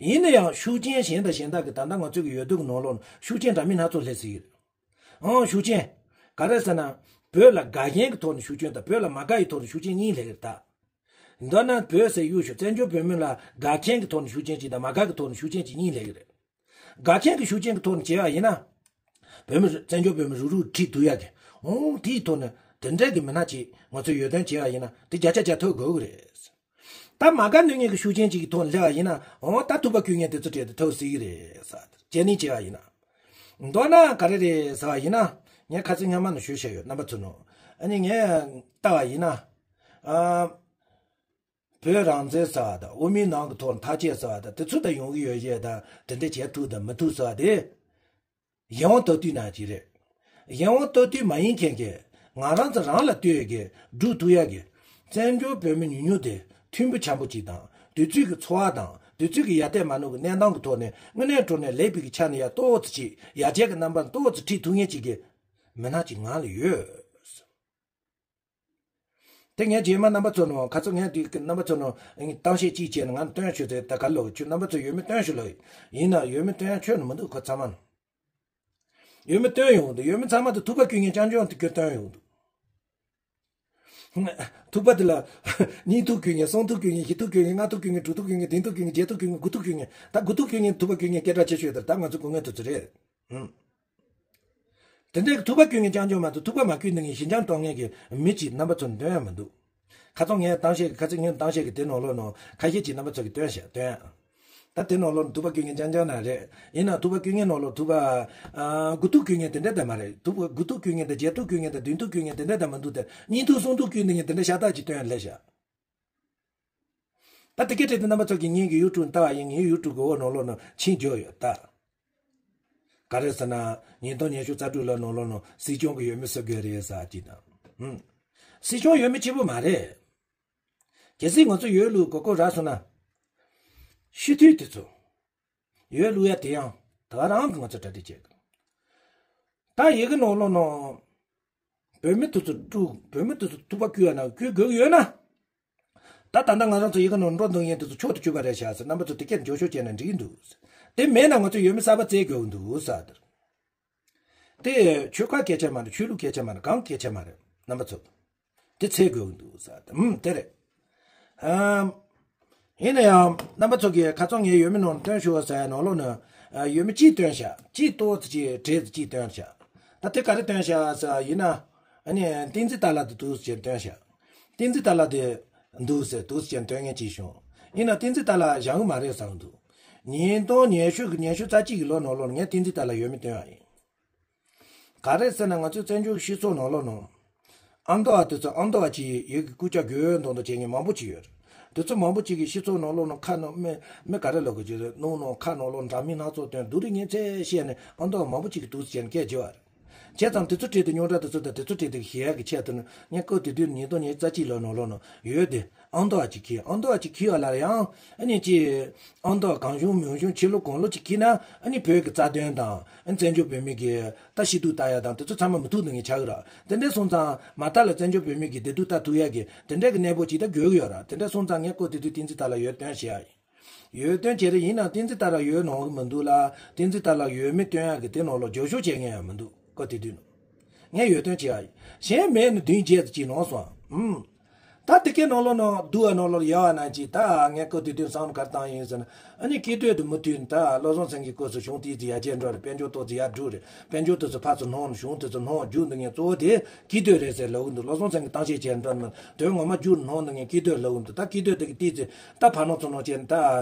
ཡིན་ན་ཡང་ཤུགས་རྐྱེན་གཞན་དང་གཞན་དག་གིས་ད་ལྟ་ང་ཚོའི་གི་ཡོད་དུས་ཀྱི་ནང་ལོགས་ནས་ཤུགས་རྐྱེན་འདྲ་མིན་སྣ་ཚོགས་སླེབས་སྲིད་ཀྱི་རེད། ཨང་། ཤུགས་རྐྱེན། ག་རེ་ཟེར་ན། བོད་ལ་དགའ་མཁན་གྱི་ཐོག་ནས་ཤུགས་རྐྱེན་དང་བོད་ལ་མ་དགའ་བའི་ཐོག་ནས་ཤུགས་རྐྱེན་གཉིས་སླེབས་ཀྱི་རེད་ད། མདོར་ན་བོད་ཟེར་གཡུག་ཞོག་བཙན་བྱོལ་བོད་མི་ལ་དགའ་མཁན་གྱི་ཐོག་ནས་ཤུགས་རྐྱེན་གཅིག་དང་མ་དགའ་གི་ཐོག་ནས་ཤུགས་རྐྱེན་གཅིག་གཉིས་སླེབས་ཀྱི་རེད། དགའ་མཁན་གྱི་ཤུགས་རྐྱེན་གྱི་ཐོག་ནས་བྱས་པ་ཡིན་ན། བོད་མི་བཙན་བྱོལ་བོད་མི་རུག་རུག་ཁྲིད་ཐུབ་ཡ་གི། ཨང་། དེའི་ཐོག་ནས་དེ་འདྲའི་གི་མི་སྣ་གཅིག་ང་ཚོས་ཡོད་དོན་བྱས་པ་ཡིན་ན་དེ་བརྒྱ་ཆ་བརྒྱ་ཐུབ་དགོས་ཀྱི་རེད། ད་མ་དགའ་གནོད་མཁན་གྱི་ཤུགས་རྐྱེན་གཅིག་གི་ཐོག་ནས་སླེབས་པ་ཡིན་ན། འོ་ད་ཐུག་པ་བསྐུལ་མཁན་དེ་ཚོ་གྲས་དེ་ཐུབ་སྲིད་ཀྱི་རེད་ཟེར། བྱས་ནས་བྱས་པ་ཡིན་ན། མདོར་ན་ག་རེ་རེད་ཟེར་བ་ཡིན་ན། ངས་ཁ་སང་སྔ་མ་ནས་ཞུས་བཞག་ཡོད། རྣམ་པ་ཚོ་ནོ། ཨ་ནི་ངས་ལྟ་བ་ཡིན་ན། ཨ། བོད་རང་བཙན་ཟེར་བ་དང་དབུ་མའི་ལམ་གྱི་ཐོག་ནས་ཐག་བཅད་ཟེར་བ་དང་དེ་ཚོ་ད་ཡོང་གི་ཡོད་ཡས་དང་དེ་འདྲ་བྱེད་ཐུབ་དང་མི་ཐུབ་ཟེར་བ་དེ། གཞན་དབང་སྟབས་བསྟུན་ནང་བཞིན་རེད། གཞན་དབང་སྟབས་བསྟུན་མ་ཡིན་མཁན་གྱི་ང་རང་ཚོ་རང་ལ་ལྟོས་ཀྱི་སྒྲུབ་ཐུབ་ཡག་གི་བཙན་བྱོལ་བོད་མི་ཉུང་ཉུང་དེ་མཐུན་པོ་འཆམ་པོ་ཅིག་དང་དུས་ཚོད་ཀྱི་འཚོ་བ་དང་དུས་ཚོད་ཀྱི་ཡར་ཐོན་མ་ནུབ་ཀྱི་གནས་སྟངས་ཀྱི་ཐོག་ནས་དངོས་གནས་དྲང་གནས་ལེགས་པའི་གི་ཆ་ནས་ཡར་ཏོག་ཙམ་ཅིག་ཡར་རྒྱས་ཀྱི་རྣམ་པ་ཏོག་ཙམ་ཁྲིད་ཐུབ་མཁན་ཅིག་གི་མི་སྣ་ཅིག་ང་ལ་ཡོད། དེ་ངས་རྗེས་མ་རྣམ་པ་ཚོ་ནང་ཁ་ཚོ་ངས་དུས་རྣམ་པ་ཚོ་ནང་གཏམ་བཤད་ཅིག་བྱས་ནས་ང་ལ་སྟོན་ཤོག་ཟེར། ད་ག་ལོག་ཁྱོད་རྣམ་པ་ཚོ་ཡོད་མེད་སྟོན་ཤོག་ལབ་ཡིན་ན་ཡོད་མེད་སྟོན་ཡ་ཁྱོན་ནས་མི་འདུག་ཁོ་ཚང་མ་ནང་ཡོད་མེད་སྟོན་ཡོང་འདུག་ཡོད་མེད་ཚང་མ་དུ་ཐུག་པ་བསྐུལ་མཁན་རྐྱང་རྐྱང་དུ་ཁྱོད་སྟོན་ཡོང་འདུག་ཐུག་པ་དེ་ལ་གཉིས་ཐུག་བསྐུལ་མཁན་གསུམ་ཐུག་བསྐུལ་མཁན་བཞི་ཐུག་བསྐུལ་མཁན་ལྔ་ཐུག་བསྐུལ་མཁན་དྲུག་ཐུག་བསྐུལ་མཁན་བདུན་ཐུག་བསྐུལ་མཁན་བརྒྱད་ཐུག་བསྐུལ་མཁན་དགུ་ཐུག་བསྐུལ་མཁན་དགུ་ཐུག་བསྐུལ་མཁན་ད་དགུ་ཐུག་བསྐུལ་མཁན་ཐུག་པ་བསྐུལ་མཁན་སྐད་གྲགས་ཆེ་ཤོས་དེ་ད་ང་ཚོ་སྐུ་ངལ་དུ་ཚོ་རེད། ཧུམ། དེ་འདྲའི་ཐུག་པ་བསྐུལ་མཁན་རྐྱང་རྐྱང་མ་གཏོགས་ཐུག་པ་མ་བསྐུལ་འདི་ངས་ཞི་འཇམ་གཏོང་མཁན་གྱི་མི་གཅིག་རྣམ་པ་ཚོར་འདོན་ཡ་མི་འདུག་ཁ་སང་ངས་གཏམ་བཤད་ཀྱི་ཁ་སང་ངས་གཏམ་བཤད་ཀྱི་དེ་ནང་ལོགས་ནང་ཁ་ཤས་ཀྱིས་རྣམ་པ་ཚོ་གི་སྟོན་བཤད་སྟོན། ད་དེ་ནང་ལོགས་ནང་ཐུག་པ་བསྐུལ་མཁན་རྐྱང་རྐྱང་ན་རེད། ཡིན་ན་ཐུག་པ་བསྐུལ་མཁན་ནང་ལོགས་ཐུག་པ། ཨ། དགུ་ཐུག་བསྐུལ་མཁན་དེ་འདྲ་དེ་མ་རེད། ཐུག་པ་དགུ་ཐུག་བསྐུལ་མཁན་དང་བརྒྱད་ཐུག་བསྐུལ་མཁན་དང་བདུན་ཐུག་བསྐུལ་མཁན་དེ་འདྲ་དེ་མ་འདུག་སྟེ་གཉིས་ཐུག་གསུམ་ཐུག་བསྐུལ་འདི་ངས་དེ་འདྲ་ཤ་སྟག་ཅིག་སྟོན་ལེ་ཤ། ད་དེ་སྐད་བྲིས་ཏེ་རྣམ་པ་ཚོ་གིས་ངེད་ཀྱི་ཡུ་ཊུབ་ལྟ་བ་ཡིན། ངའི་ཡུ་ཊུབ་གི་འོག་ནང་ལོགས་ནང་ཕྱིན་འཇོག་ཡོད་ད། ག་རེ་ཟེར་ན། ཉིས་སྟོང་ཉི་ཤུ་རྩ་དྲུག་ལོ་ནང་ལོགས་ནང་སྲིད་སྐྱོང་གི་འོས་མི་སུ་དགོས་རེད་ཟེར་གྱི་དང་། ཧུམ། སྲིད་སྐྱོང་འོས་མི་གཅིག་པུ་མ་རེད། གལ་སྲིད་ང་ཚོ་འོས་བླུག་དགོས་སྐོར་རག་སོང་ན། སྤྱི་འཐུས་དེ་ཚོ། འོས་བླུག་ཡ་དེ་ཡང་ད་ག་རང་གི་ང་ཚོ་གྲ་སྒྲིག་བྱེད་དགོས། ད་ཡི་གེ་ནང་ལོགས་ནང་། བོད་མི་དེ་ཚོ་དཀྲུག་བོད་མི་དེ་ཚོ་ཐུག་པ་བསྐུལ་ཡ་ན་བསྐུལ་དགོས་ཀྱི་ཡོད་ན། ད་ད་ལྟ་ང་རང་ཚོ་ཡི་གེ་ནང་འགྲོ་འདུག་མཁན་དེ་ཚོ་མཆོག་ཏུ་གྱུར་པ་རེད་ཤག་ཟེར། རྣམ་པ་ཚོ་དེ་སྐད་འགྱོད་བཤད་བྱས་ན་འགྲིག་གི་འདུག། དེ་མེད་ན་ང་ཚོ་འོས་མི་གསར་པ་བཙལ་དགོས་ཀྱི་འདུག་ཟེར། དེ་ཆོལ་ཁ་སྐད་ཆ་མ་རེད། ཆོས་ལུགས་སྐད་ཆ་མ་རེད། གང་སྐད་ཆ་མ་རེད། རྣམ་པ་ཚོ། དེ་བཙལ་དགོས་ཀྱི་འདུག་ཟེར། ཨུམ། དེ་རེད། ཨམ། ཡིན་ན་ཡང་རྣམ་པ་ཚོ་གིས་ཁ་སང་ངའི་འོས་མི་ནང་བཏོན་ཤོག་ཟེར་ནང་ལོགས་ནས། ཨ། འོས་མི་གཅིག་བཏོན་ཤག། གཅིག་ཏོག་ཙམ་གཅིག་བྲེལ་ཙམ་གཅིག་བཏོན་ཤག། ད་དེ་ག་རེ་བཏོན་ཤག་ཟེར་ཡིན་ན། ཨ་ནི་བསྟན་འཛིན་བདག་ལྷ་དེ་འདུག་ཟེར་བཏོན་ཤག། བསྟན་འཛིན་བདག་ལྷ་དེ་འདུག་ཟེར་འདུག་ཟེར་བཏོན་མཁན་གཅིག་བྱུང་། ཡིན་ན་བསྟན་འཛིན་བདག་ལྷ་བཞེངས་གི་མ་རེད་བསམ་འདུག། ཉིས་སྟོང་ཉི་ཤུ་གི་ཉི་ཤུ་རྩ་གཅིག་གི་ལོ་ནང་ལོགས་ནས་ངས་བསྟན་འཛིན་བདག་ལྷ་འོས་མི་བཏོན་ཡ་ཡིན། ག་རེ་ཟེར་ན། ང་ཚོའི་བཙན་བྱོལ་སྤྱི་ཚོགས་ནང་ལོགས་ནང་། ཨ་མདོ་བ་དེ་ཚོ་ཨ་མདོ་བ་ཅིག་ཡོད་ཀྱི་སྐུ་ལྕགས་རྒྱུ་མདོག་མདོག་བྱེད་མཁན་མང་པོ་ཅིག་ཡོད་རེད། དེ་ཚོ་མང་པོ་ཅིག་གིས་སྤྱི་ཚོགས་ནང་ལོགས་ནང་ཁ་ནང་མི་མི་ག་རེ་ལབ་དགོས་ཀྱི་རེད། ནང་ནང་ཁ་ནང་ལོགས་འདྲ་མིན་སྣ་ཚོགས་བཏོན། སྡུག་རུས་ངན་ཚད་བཤད་ནས་ཨ་མདོ་བ་མང་པོ་ཅིག་གིས་འདུག་ཟེར་ནས་སྐད་བརྗེ་བ་རེད། བྱས་ཙང་དེ་ཚོ་གྲས་དེ་རྙོག་དྲ་དེ་ཚོ་དང་དེ་ཚོ་གྲས་དེ་གི་ཞི་ཡག་གི་ཆེད་དུ་ནི། ངས་སྐབས་དེ་དུས་ཉིས་སྟོང་ཉི་ཤུ་རྩ་གཅིག་ལོ་ནང་ལོགས་ནང་ཡོད་དེ། ཨ་མདོ་བ་ཅིག་གིས། ཨ་མདོ་བ་ཅིག་གིས་བ་ལ་ཡང་ཨ་ནི་ཅི། ཨ་མདོ་བ་གང་བྱུང་མང་བྱུང་ཕྱི་ལོགས་གང་ལོགས་ཅིག་གིས་ན། ཨ་ནི་བོད་ཀྱི་རྩ་དོན་དང་། ཨ་ནི་བཙན་བྱོལ་བོད་མི་གི་ད་སྐྱིད་སྡུག་ལྟ་ཡ་དང་དེ་ཚོ་ཚང་མ་མི་ཐུག་ནི་ངས་ཆགས་ཀྱི་ར། དེ་འདྲ་སོང་ཙང་མ་མཐའ་ལ་བཙན་བྱོལ་བོད་མི་གི་བདེ་སྡུག་ལྟ་ཐུབ་ཡ་གི་དེ་འདྲ་གི་གནས་བབ་ཅིག་ད་དགོས་ཀྱི་ཡོད་ར། དེ་འདྲ་སོང་ཙང་ངས་སྐབས་དེ་དུས་བསྟན་འཛིན་བདག་ལྷ་འོས་བཏོན་བྱས་ཡ་ཡིན། འོས་བཏོན་བྱས་རེད། ཡིན་ནའང་བསྟན་འཛིན་བདག་ལྷ་འོས་ནང་གི་མི་འདུག་ལ། བསྟན་འཛིན་བདག་ལྷ་འོས་མི་བཏོན་ཡག་གི་དེ་ནང་ལོགས་རྒྱབ་སྐྱོར་བྱེད་མཁན་ཡང་མི་འདུག། སྐབས་དེ་དུས་ནང་། ངས་འོས་བཏོན་བྱས་ཡ་ཡིན། གཞན་མེད་ནི་བདུན་བརྒྱད་ཙམ་ཅིག་ནང་སོང་། ཨུམ། ད་དེ་གའི་ནང་ལོགས་ནང་བསྡུ་བ་ནང་ལོགས་ཡ་བ་ན་ཅིག། ད་ངས་སྐབས་དེ་དུས་བསམ་བློ་ག་རེ་བཏང་ཡིན་ཟེར་ན། ཨ་ནི་སྐྱིད་སྡུག་དེ་མུ་མཐུད་ད་བློ་བཟང་སེང་གེའི་སྐབས་སུ་གཞུང་དེའི་ཡར་རྒྱས་འགྲོ་རེད། དཔལ་འབྱོར་ཏོག་ཙམ་ཡར་འགྲོ་རེད། དཔལ་འབྱོར་དེ་ཚོ་ཕར་ཚུར་སྣང་ནས་གཞུང་དེ་ཚོ་སྣང་རྒྱུག་འདུག་མཁན་གཙོ་བོ་དེ་སྐྱིད་སྡུག་རེད་ཟེར་ལབ་གི་འདུག། བློ་བཟང་སེང་གེ་གཏམ་བཤད་བྱས་འགྲོ་ན་དོན་ངོ་མ་རྒྱུག་སྣང་འདུག་མཁན་སྐྱིད་སྡུག་ལབ་གི་འདུག། ད་སྐྱིད་སྡུག་དེ་གི་ཏིག་ཙེ་ད་ཕར་སྣང་ཚུར་སྣང་བྱས་ནས་ད་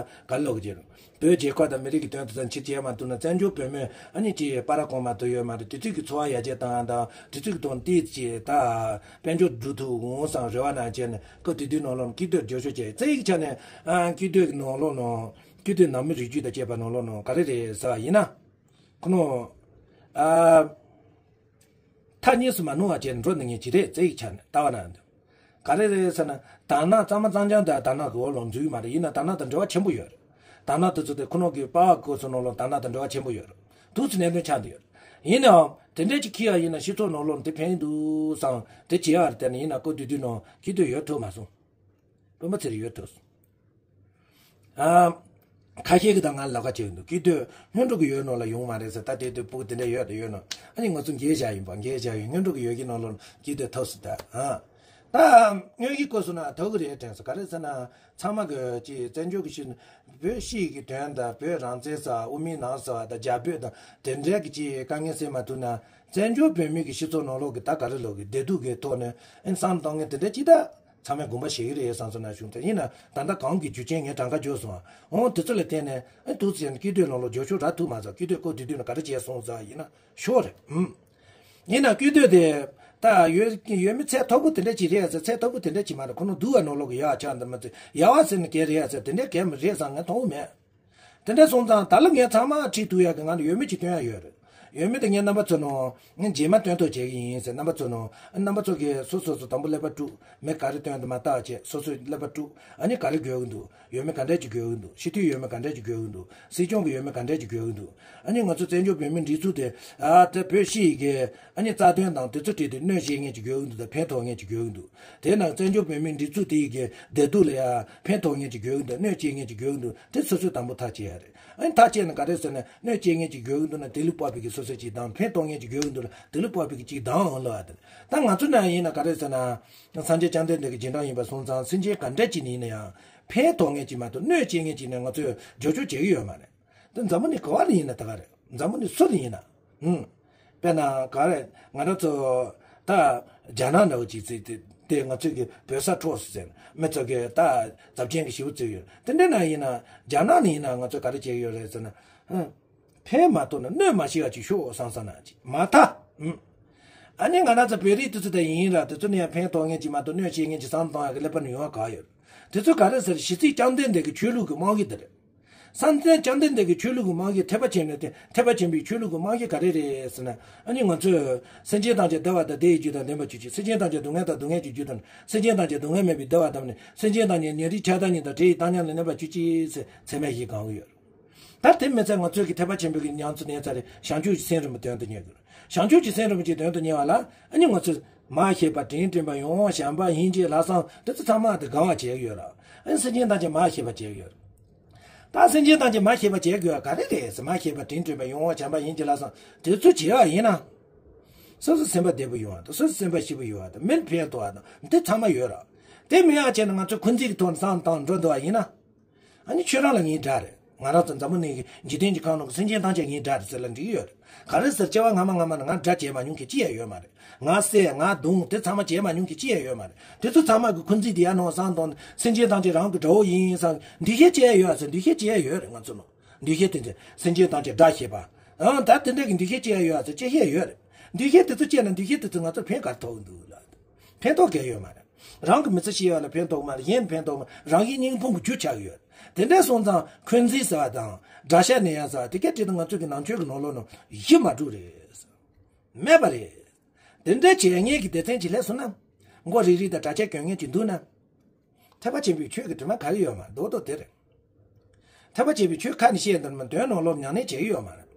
ག་ལབ་གི་བྱས་རེད། བོད་རྒྱལ་ཁབ་དང་མི་རིགས་ཀྱི་དོན་དུ་ད་ཕྱིར་བྱས་མ་ཐུབ་ན། བཙན་བྱོལ་བོད་མི་ཨ་ནི་ཅིག་སྤར་གོང་མ་ཐུབ་ཡོད་མ་རེད། དེ་ཚོ་གི་འཚོ་བ་ཡར་རྒྱས་བཏང་ཡ་དང་དེ་ཚོ་གི་དོན་ཏིག་ཙེ་ད་དཔལ་འབྱོར་སྒྲུབ་ཐུབ་འོང་བསམ་རེ་བ་ནང་བྱས་ནས། སྐབས་དེ་དུས་ནང་ལོགས་ནང་སྐྱིད་སྡུག་རྒྱབ་སྐྱོར་བྱས། རྩ་བའི་ཆ་ནས་ཨ་སྐྱིད་སྡུག་གི་ནང་ལོགས་ནང་། སྐྱིད་སྡུག་ནང་མི་རིགས་རྒྱུད་དང་བཅས་པ་ནང་ལོགས་ནང་ག་རེ་རེད་ཟེར་བ་ཡིན་ན། ཁོ་ནོ། ཨ། མཐའ་གཉིས་སུ་མ་སྣང་བ་བྱས་ནས་འགྲོ་ནི་ངེས་ཀྱི་རེད། རྩ་བའི་ཆ་ནས་ལྟ་བ་ན་འདུག། ག་རེ་རེད་ཟེར་ན། དར་ནག་གཙང་མ་གཙང་རྐྱང་དེ་དར་ནག་གི་འོག་ལ་འཛུལ་གྱི་མ་རེད། ཡིན་ན་དར་ནག་དང་འབྲེལ་བ་ཆེན་པོ་ཡོད་རེད། དར་ནག་དེ་ཚོ་དེ་ཁོ་ནོ་གི་པཱ་ལགས་སྐབས་སུ་ནང་ལོགས་དར་ནག་དང་འབྲེལ་བ་ཆེན་པོ་ཡོད་རེད། འདུག་སེ་གནད་དོན་ཆགས་བསྡད་ཡོད་རེད། ཡིན་ནའང་དེ་འདྲས་ཅིག་ཁྱེར་ཡ་ཡིན་ན་སྤྱི་ཚོགས་ནང་ལོགས་དེ་ཕན་འདུག་བསམ། དེ་བྱེད་ཡ་རེད། དེ་ནི་ཡིན་ན་སྐབས་དེ་དུས་ནང་སྐྱིད་སྡུག་ཡོད་ཐུབ་མ་སོང་། སྤུན་པ་ཚེ་རིང་ཡོད་ཐུབ་སོང་། ཨ། ཁ་ཤས་ཀྱིས་ད་ང་ལ་ལབ་ཁ་བྱེད་ཀྱི་འདུག། སྐྱིད་སྡུག་སྔོན་འགྲོ་གི་འོས་ནང་ལ་ཡོང་མ་རེད་ཟེར། ད་དེ་དུས་སྤུ་གུ་དེ་འདྲ་ཡོད་དང་ཡོད་ནོ། ཨ་ནི་ང་ཚོ་འགྱེལ་བཞག་ཡིན་པ། འགྱེལ་བཞག་ཡིན། སྔོན་འགྲོ་གི་འོས་ཀྱི་ནང་ལོགས་སྐྱིད་སྡུག་ཐོབ་སོང་ད། ཨ། ད་དངོས་ཀྱི་སྐབས་སུ་ན་ཐོབ་ཀྱི་རེད་དྲན་སོང་། ག་རེ་ཟེར་ན། ཚང་མ་གི་ཅིག་བཙན་བྱོལ་གྱི་ཕྱི། བོད་ཕྱི་ཡི་གི་དོན་དང་། བོད་རང་བཙན་ཟེར་བ། དབུ་མའི་ལམ་ཟེར་བ་དང་། རྒྱ་བོད་དང་དེ་འདྲའི་གི་ཅིག་དཀའ་ངལ་སེལ་མ་ཐུབ་ན། བཙན་བྱོལ་བོད་མི་གི་སྤྱི་ཚོགས་ནང་ལོགས་ཀྱི་ད་ག་རེ་ལབ་དགོས། བདེ་སྡུག་གི་ཐོག་ནས་ཨ་ནི་བསམ་བློ་གཏོང་མཁན་དེ་འདྲ་ཅིག་ད། ཚང་མས་དགོངས་པ་བཞེས་ཀྱི་རེད་བསམ་སོང་ན་བྱུང་། དེ་ཡིན་ན་ད་ལྟ་གང་གི་རྒྱུ་རྐྱེན་ངས་གྲངས་ཀ་བརྗོད་སོང་། འོ་དེ་ཚོ་ལ་བརྟེན་ནས་ཨ་འདུག་ཟེར་ནས་སྐྱིད་སྡུག་ནང་ལོགས་རྒྱབ་སྐྱོར་རག་ཐུབ་མ་སོང་། སྐྱིད་སྡུག་སྐབས་དེ་དུས་ན་ག་རེ་བྱས་སོང་ཟེར་ཡིན་ན་ཤོར་རེད། ཨུམ། ཡིན་ན་སྐྱིད་སྡུག་དེ་ད་འོས་འོས་མི་ཚད་མཐོ་པོ་དེ་འདྲ་ཅིག་རེད་ཟེར། ཚད་མཐོ་པོ་དེ་འདྲ་ཅིག་མ་རེད། ཁོ་ནོ་སྡུག་པ་ནང་ལོགས་ཀྱི་ཡག་ཆགས་འདི་མ་ཚད། ཡག་པ་ཟེར་ན་ག་རེ་རེད་ཟེར། དེ་འདྲ་གང་མ་རེད་བསམ་ངས་མཐོང་གི་མེད། དེ་འདྲ་སོང་ཙང་ད་ལོ་ངས་ཚང་མ་ཁྲིད་ཐུབ་ཡག་གི་ང་ལ་འོས་མི་གཅིག་སྟོན་ཡག་ཡོད་རེད། འོས་མི་དེ་ངས་རྣམ་པ་ཚོ་ནང་ངས་རྗེས་མ་སྟོན་ཐབས་བྱེད་ཀྱི་ཡིན་ཟེར། རྣམ་པ་ཚོ་ནང་རྣམ་པ་ཚོ་གིས་སོ་སོ་སོ་དང་པོ་ཀླད་པ་དཀྲུགས། མི་ག་རེ་སྟོན་དུ་མ་བལྟ་བྱས་སོ་སོས་ཀླད་པ་དཀྲུགས། ཨ་ནི་ག་རེ་དགོས་ཀྱི་འདུག། འོས་མི་ག་འདྲས་ཅིག་དགོས་ཀྱི་འདུག། སྤྱི་འཐུས་འོས་མི་ག་འདྲས་ཅིག་དགོས་ཀྱི་འདུག། སྲིད་སྐྱོང་གི་འོས་མི་ག་འདྲས་ཅིག་དགོས་ཀྱི་འདུག། ཨ་ནི་ང་ཚོ་བཙན་བྱོལ་བོད་མིའི་སྒྲིག་འཛུགས་དེ། ཨ། དེ་བོད་སྤྱི་ཡི་གི་ཨ་ནི་རྩ་དོན་དང་དེ་ཚོ་འབྲེལ་ཏེ་གནོད་བྱེད་མཁན་ཅིག་དགོས་ཀྱི་འདུག་དང་ཕན་ཐོགས་མཁན་ཅིག་དགོས་ཀྱི་འདུག། དེས་ན་བཙན་བྱོལ་བོད་མིའི་སྒྲིག་འཛུགས་དེ་ཡི་གི་བདེ་སྡུག་ལ་ཡང་ཕན་ཐོགས་མཁན་ཅིག་དགོས་ཀྱི་འདུག། གནོད་བྱེད་མཁན་ཅིག་དགོས་ཀྱི་འདུག། དེ་སོ་སོས་དང་པོ་ཐག་བཅད་ཡ་རེད། ཨ་ནི་ཐག་བཅད་ན་ག་རེ་ཟེར་ན། གནོད་བྱེད་མཁན་ཅིག་དགོས་ཀྱི་འདུག་ན་དེ་ལ་དཔག་པའི་གི་སོ་སོ་ཅིག་དང་། ཕན་ཐོགས་མཁན་ཅིག་དགོས་ཀྱི་འདུག་ན་དེ་ལ་དཔག་པའི་གི་ཅིག་དང་ཨང་ལོ་ཨ། དེ་ད་ང་ཚོ་ན་ཡིན་ན་ག་རེ་ཟེར་ན། སངས་རྒྱས་བཅོམ་ལྡན་འདས་ཀྱི་རྗེས་འབྲང་ཡིན་པ་སོང་ཙང་སེམས་ཅན་ག་འདྲ་ཅིག་ནས་ཡིན་ན་ཡང་ཕན་ཐོགས་མཁན་ཅིག་མ་གཏོགས་གནོད་བྱེད་མཁན་ཅིག་ནས་ང་ཚོས་རྒྱབ་སྐྱོར་བྱེད་ཀྱི་ཡོད་མ་རེད། དེ་འཛམ་བུ་གླིང་ག་བ་ནས་ཡིན་ན་ད་ག་རེད། འཛམ་བུ་གླིང་སུ་ལ་ཡིན་ན། ཧུམ། དཔེར་ན་ག་རེ་ང་རང་ཚོ་ད་རྒྱ་ནག་འདྲ་བོ་ཅིག་བརྩིས་ཏེ། དེ་ང་ཚོས་ཀྱི་བོད་ས་འཕྲོག་སོང་ཟེར་ནས་མི་ཚོ་གིས་ད་ཚབས་ཆེན་གྱི་ཞེ་པོ་བརྩི་ཡོད། དེ་འདྲ་ན་ཡིན་ན་རྒྱ་ནག་ནས་ཡིན་ན་ང་ཚོས་ག་རེ་བྱེད་ཀྱི་ཡོད་རེད་ཟེར་ན། ཧུམ། ཕན་མ་ཐོགས་ན་གནོད་མ་ཤེས་པ་ཅིག་ཤོག་བསམ་བསམ་ན་ཅིག་མ་ཐག། ཧུམ། ཨ་ནི་ང་རང་ཚོ་བོད་རིགས་དེ་ཚོ་ད་ཡིན་ར་དེ་ཚོ་ནས་ཡང་ཕན་ཐོགས་མཁན་ཅིག་མ་གཏོགས་གནོད་བྱེད་མཁན་ཅིག་བསམ་བཏང་ཡག་གི་ཀླད་པ་ནས་ཡོང་བ་ག་ཡོད། དེ་ཚོ་ག་རེ་ཟེར། གཞི་རྩའི་བཅོམ་ལྡན་འདས་ཀྱི་ཆོས་ལུགས་ཀྱི་དམག་གི་དེ་རེད། བསམ་གཏན་བཅོམ་ལྡན་འདས་ཀྱི་ཆོས་ལུགས་ཀྱི་རྨང་གཞི་ཐེག་པ་ཆེན་ནས་ཏེ་ཐེག་པ་ཆེན་པོའི་ཆོས་ལུགས་ཀྱི་རྨང་གཞི་ག་རེ་རེད་ཟེར་ན། ཨ་ནི་ང་ཚོས་སེམས་ཅན་ཐམས་ཅད་བདེ་བ་དང་བདེ་བའི་རྒྱུ་དང་ལྡན་པར་གྱུར་ཅིག་སེམས་ཅན་ཐམས་ཅད་སྡུག་བསྔལ་དང་སྡུག་བསྔལ་གྱི་རྒྱུ་དང་། སེམས་ཅན་ཐམས་ཅད་སྡུག་བསྔལ་མེད་པའི་བདེ་བ་དང་ནི། སེམས་ཅན་ཐམས་ཅད་ཉེ་རིང་ཆགས་སྡང་གཉིས་དང་བྲལ་བའི་བཏང་སྙོམས་ལ་གནས་པར་གྱུར་ཅིག་ཟེར་ཚད་མེད་བཞི་གང་གི་ཡོད་རེད། ད་དེ་མི་ཚད་ང་ཚོས་ཀྱི་ཐེག་པ་ཆེན་པོའི་གི་ཉམས་སུ་ལེན་ཚར་རེད། བྱང་ཆུབ་ཀྱི་སེམས་རིན་པོ་དོན་དུ་གཉེར་དགོས། བྱང་ཆུབ་ཀྱི་སེམས་རིན་པོ་ཆེ་དོན་དུ་གཉེར་བ་ལ་ཨ་ནི་ང་ཚོས་མར་ཤེས་པ། དྲིན་དྲན་པ། ཡང་དག་བྱམས་པ། སྙིང་རྗེ། ལྷག་བསམ། དེ་ཚོ་ཚང་མ་དེ་གང་བ་བྱེད་ཀྱི་ཡོད་ར། ཨ་ནི་སེམས་ཅན་ཐམས་ཅད་མར་ཤེས་པ་བྱེད་ཀྱི་ཡོད་ར། ད་སེམས་ཅན་ཐམས་ཅད་མར་ཤེས་པ་བྱེད་དགོས་པ་ག་རེ་རེད་ཟེར། མར་ཤེས་པ། དྲིན་དྲན་པ། ཡང་དག་བྱམས་པ། སྙིང་རྗེ། ལྷག་བསམ། དེ་ཚོ་བྱེད་པ་ཡིན་ན། སོ་སོ་སེམས་པ་བདེ་པོ་ཡོང་བ་དང་། སོ་སོ་སེམས་པ་སྐྱིད་པོ་ཡོང་བ་དང་། མིར་ཕན་ཐོགས་པ་དང་། འདི་ཚང་མ་ཡོད་ར། དེ་མེད་པ་བྱས་ན་ང་ཚོ་འཁོན་འཛིན་གྱི་ཐོག་ནས་བསམ་བློ་བཏང་འགྲོ་འདུག་པ་ཡིན་ན། ཨ་ནི་ཁྱོད་རང་ལ་ངའི་དགྲ་རེད། ང་རང་ཚོ་འཛམ་བུ་གླིང་གི་འཇིག་རྟེན་གྱི་ཁམས་ནང་གི་སེམས་ཅན་ཐམས་ཅད་ངའི་དགྲ་རེད་ཟེར་ལབ་འགྲིག་གི་ཡོད་རེད། ག་རེ་ཟེར། སྐྱེ་བ་སྔ་མ་སྔ་མ་ནས་ང་དགྲ་བྱས་མ་མྱོང་མཁན་ཅི་ཡང་ཡོད་མ་རེད། ང་བསད། ང་བརྡུངས། དེ་ཚང་མ་བྱས་མ་མྱོང་མཁན་ཅི་ཡང་ཡོད་མ་རེད། དེ་ཚོ་ཚང་མ་གི་འཁོན་འཛིན་དེ་ཡར་ནང་བསམ་བློ་བཏང་ནས་སེམས་ཅན་ཐམས་ཅད་རང་གི་དགྲ་བོ་ཡིན་བསམ། འདུ་ཤེས་སྐྱེ་ཡ་ཡོད་ཟེར། འདུ་ཤེས་སྐྱེ་ཡ་ཡོད་རེད། ང་ཚོ་ནང་འདུ་ཤེས་དེ་ཚོ་སེམས་ཅན་ཐམས་ཅད་དགྲ་བྱེད་པ། ཨང་། ད་དེ་འདྲ་གི་འདུ་ཤེས་སྐྱེ་ཡ་ཡོད་ཟེར། སྐྱེ་ཤེས་ཡོད་རེད། འདུ་ཤེས་དེ་ཚོ་སྐྱེས་ན་འདུ་ཤེས་དེ་ཚོ་ང་ཚོར་ཕན་ག་རེ་ཐོགས་ཀྱི་འདུག་ལ། ཕན་ཐོགས་གང་ཡང་ཡོད་མ་རེད། རང་གི་མི་ཚེ་ཤི་ཡ་ལ་ཕན་ཐོགས་མ་རེད། གཞན་ཕན་ཐོགས་མ་རེད། རང་གི་སྙིང་ཕུང་གི་རྒྱུ་ཆགས་ཀྱི་ཡོད། དེ་འདྲ་སོང་ཙང་འཁོན་འཛིན་ཟེར་བ་དང་། དགྲ་ཤ་ནས་ཡ་ཟེར་བ་དེ་ག་དེ་དང་ང་ཚོ་གི་ནང་ཆོས་ཀྱི་ནང་ལོགས་ནང་བཞི་མ་འགྲོ་རེད། མེད་པ་རེད། དེ་འདྲ་བྱེད་མཁན་གྱི་སྡེ་ཚན་ཅིག་སླེབས་སོང་ན། མགོ་རིལ་རིལ་དང་གྲྭ་ཆས་གྱོན་མཁན་ཅིག་འདུག་ན། ཐེག་པ་ཆེན་པོའི་ཆོས་ཀྱི་དྲི་མ་ག་རེ་ཡོད་མ་རེད། རྡོག་རྡོག་དེ་རེད། ཐེག་པ་ཆེན་པོའི་ཆོས་ཁ་ནས་བཤད་འདུག་མ། དོན་ནང་ལོགས་ཉམས་ལེན་བྱེད་ཀྱི་ཡོད་མ་རེད།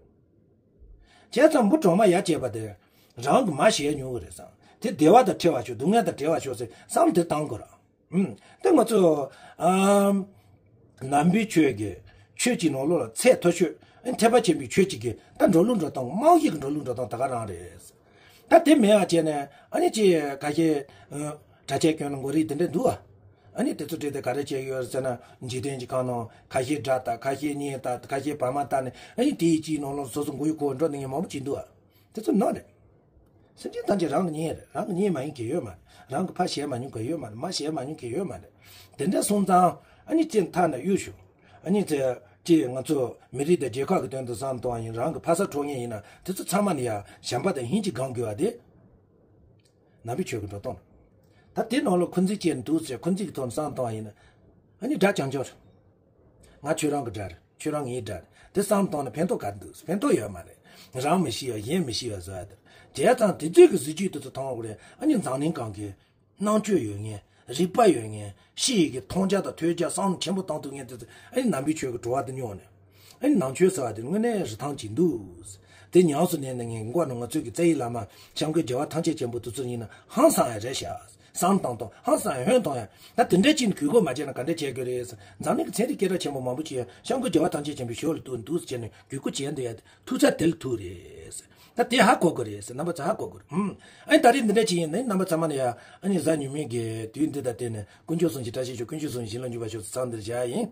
བྱས་ཙང་འབུ་གྲོག་མ་ཡ་བྱས་པ་དེ། རང་གི་མར་ཤེས་མྱོང་གི་རེད་བསམ། དེ་བདེ་བ་དང་བྲལ་བར་ཤོག་སྡུག་བསྔལ་དང་བྲལ་བར་ཤོག་ཟེར་བསམ་དེ་བཏང་དགོས་ར། ཨུམ། དེ་ང་ཚོ། ཨམ། ནང་པའི་ཆོས་ཀྱི་ཆོས་ཀྱི་ནང་ལོགས་ལ་ཚད་མཐོ་ཤོས། ཨ། ཐེག་པ་ཆེན་པོའི་ཆོས་ཀྱི་གི་ད་འགྲོ་ལུགས་འགྲོ་སྟངས། རྨང་གཞི་གི་འགྲོ་ལུགས་འགྲོ་སྟངས་ད་ག་རང་རེད། ད་དེ་མེད་པ་བྱས་ནས་ཨ་ནི་ཅི་ཁ་ཤས། ཨ། གྲྭ་ཆས་གྱོན་ལ་མགོ་རིལ་དེ་འདྲ་འདུག་ཨ། ཨ་ནི་དེ་ཚོ་བྲིས་ཏེ་ག་རེ་བྱས་ཡོད་ཟེར་ན། འཇིག་རྟེན་གྱི་ཁམས་ནང་ཁ་ཤས་དགྲ་ལྟ། ཁ་ཤས་གཉེན་ལྟ། ཁ་ཤས་བར་མ་ལྟ་ནས། ཨ་ནི་དེའི་སྤྱིའི་ནང་ལོགས་སོ་སོ་མགོ་ཡུ་འཁོར་འགྲོ་ནས་མང་པོ་ཅིག་འདུག་ཨ། དེ་ཚོ་ནོར་རེད། སེམས་ཅན་ཐམས་ཅད་རང་གི་གཉེན་རེད། རང་གི་གཉེན་མ་ཡིན་མཁན་ཡོད་མ་རེད། རང་གི་ཕ་བྱས་མ་མྱོང་མཁན་ཡོད་མ་རེད། མ་བྱས་མ་མྱོང་མཁན་ཡོད་མ་རེད། དེ་འདྲ་སོང་ཙང་ཨ་ནི་ཅི་མཐའ་ན་གཡུག་ཞོག་ཨ་ནི་ཅི་ཅི་ང་ཚོ་མི་རིགས་དང་རྒྱལ་ཁབ་ཀྱི་དོན་དུ་བསམ་བཏང་བ་ཡིན། རང་གི་ཕ་ས་འཕྲོག་མཁན་ཡིན་ན། དེ་ཚོ་ཚང་མ་ནི་ཡ་བྱམས་པ་དང་ཡིད་ཀྱིས་སྒོམ་དགོས་པ་དེ། ནང་པའི་ཆོས་ཀྱི་འགྲོ་སྟངས་རེད། ད་དེ་ནང་ལ་འཁོན་འཛིན་སྐྱེས་འདུག་ཟེར། འཁོན་འཛིན་གྱི་ཐོག་ནས་བསམ་བཏང་བ་ཡིན་ན། ཨ་ནི་དགྲ་རྐྱང་རྐྱང་རེད། ང་ཁྱོད་རང་གི་དགྲ་རེད། ཁྱོད་རང་ངའི་དགྲ་རེད། དེ་བསམ་བཏང་ན་ཕན་ཐོགས་ག་རེ་འདུག་ཕན་ཐོགས་ཡོད་མ་རེད། རང་མི་ཤི་བ་གཞན་མི་ཤི་བ་བཟོ་ཡ་དེ་རེད། བྱས་ཙང་དེ་ཚོའི་གི་གཟི་བརྗིད་དེ་ཚོ་མཐོང་དགོས་རེད། ཨ་ནི་འཛམ་གླིང་སྒང་གི་རྣམ་དཔྱོད་ཡོད་མཁན། རིག་པ་ཡོད་མཁན། ཕྱི་ཡི་གི་མཐོང་རྒྱ་དང་ཐོས་རྒྱ་བསམ་བློ་ཆེན་པོ་བཏང་ཐུབ་མཁན་དེ་ཚོ་ཨ་ནི་ནང་པའི་ཆོས་ཀྱི་བྲོ་བ་དེ་མྱོང་ནས། ཨ་ནི་ནང་ཆོས་ཟེར་བ་དེ་དངོས་གནས་རིན་ཐང་ཅིག་འདུག་དེ་ཉམས་སུ་ལེན་ནས་ངས་མགོ་ནས་ང་ཚོའི་གི་རྩ་བའི་བླ་མ་སྐྱབས་མགོན་རྒྱལ་བ་ཐམས་ཅད་མཁྱེན་པ་དེ་ཚོ་ཡིན་ན་ཧང་སང་ཡ་རེད་ཤག་བསམ་བཏང་དང་། ཧང་སང་ཡ་ཧོན་ཐོང་ཡ། ད་དེ་འདྲའི་ཅིག་ནས་གུས་བཀུར་མ་བྱས་ན་ག་འདྲ་བྱེད་དགོས་རེད་ཟེར། འཛམ་གླིང་གི་ཚན་རིག་སྐད་གྲགས་ཆེན་པོ་མང་པོ་ཅིག་ཡང་སྐྱབས་མགོན་རྒྱལ་བ་ཐམས་ཅད་མཁྱེན་པའི་ཞབས་ལ་གཏུགས་འདུག་ཟེར་ནས་གུས་བཀུར་བྱས་འདུག་ཡ། ཐུག་ས་དེ་ལ་ཐུག་རེད་ཟེར། ད་དེ་ཧ་གོ་དགོས་རེད་ཟེར། རྣམ་པ་ཚོ་ཧ་གོ་དགོས་རེད། ཨུམ། ཨ་ནི་ད་རེས་འདི་འདྲ་ཅིག་ཡིན་ནའི་རྣམ་པ་ཚང་མ་ལ་ཡ། ཨ་ནི་གཟའ་ཉི་མའི་གི་དུས་འདི་དང་བསྟུན་ནས་དཀོན་མཆོག་གསུམ་གྱི་བཀྲ་ཤིས་ཤོག་དཀོན་མཆོག་གསུམ་གྱི་བྱིན་རླབས་འཇུག་པར་ཤོག་ཟེར་ཚང་འདིར་བཞག་ཡིན།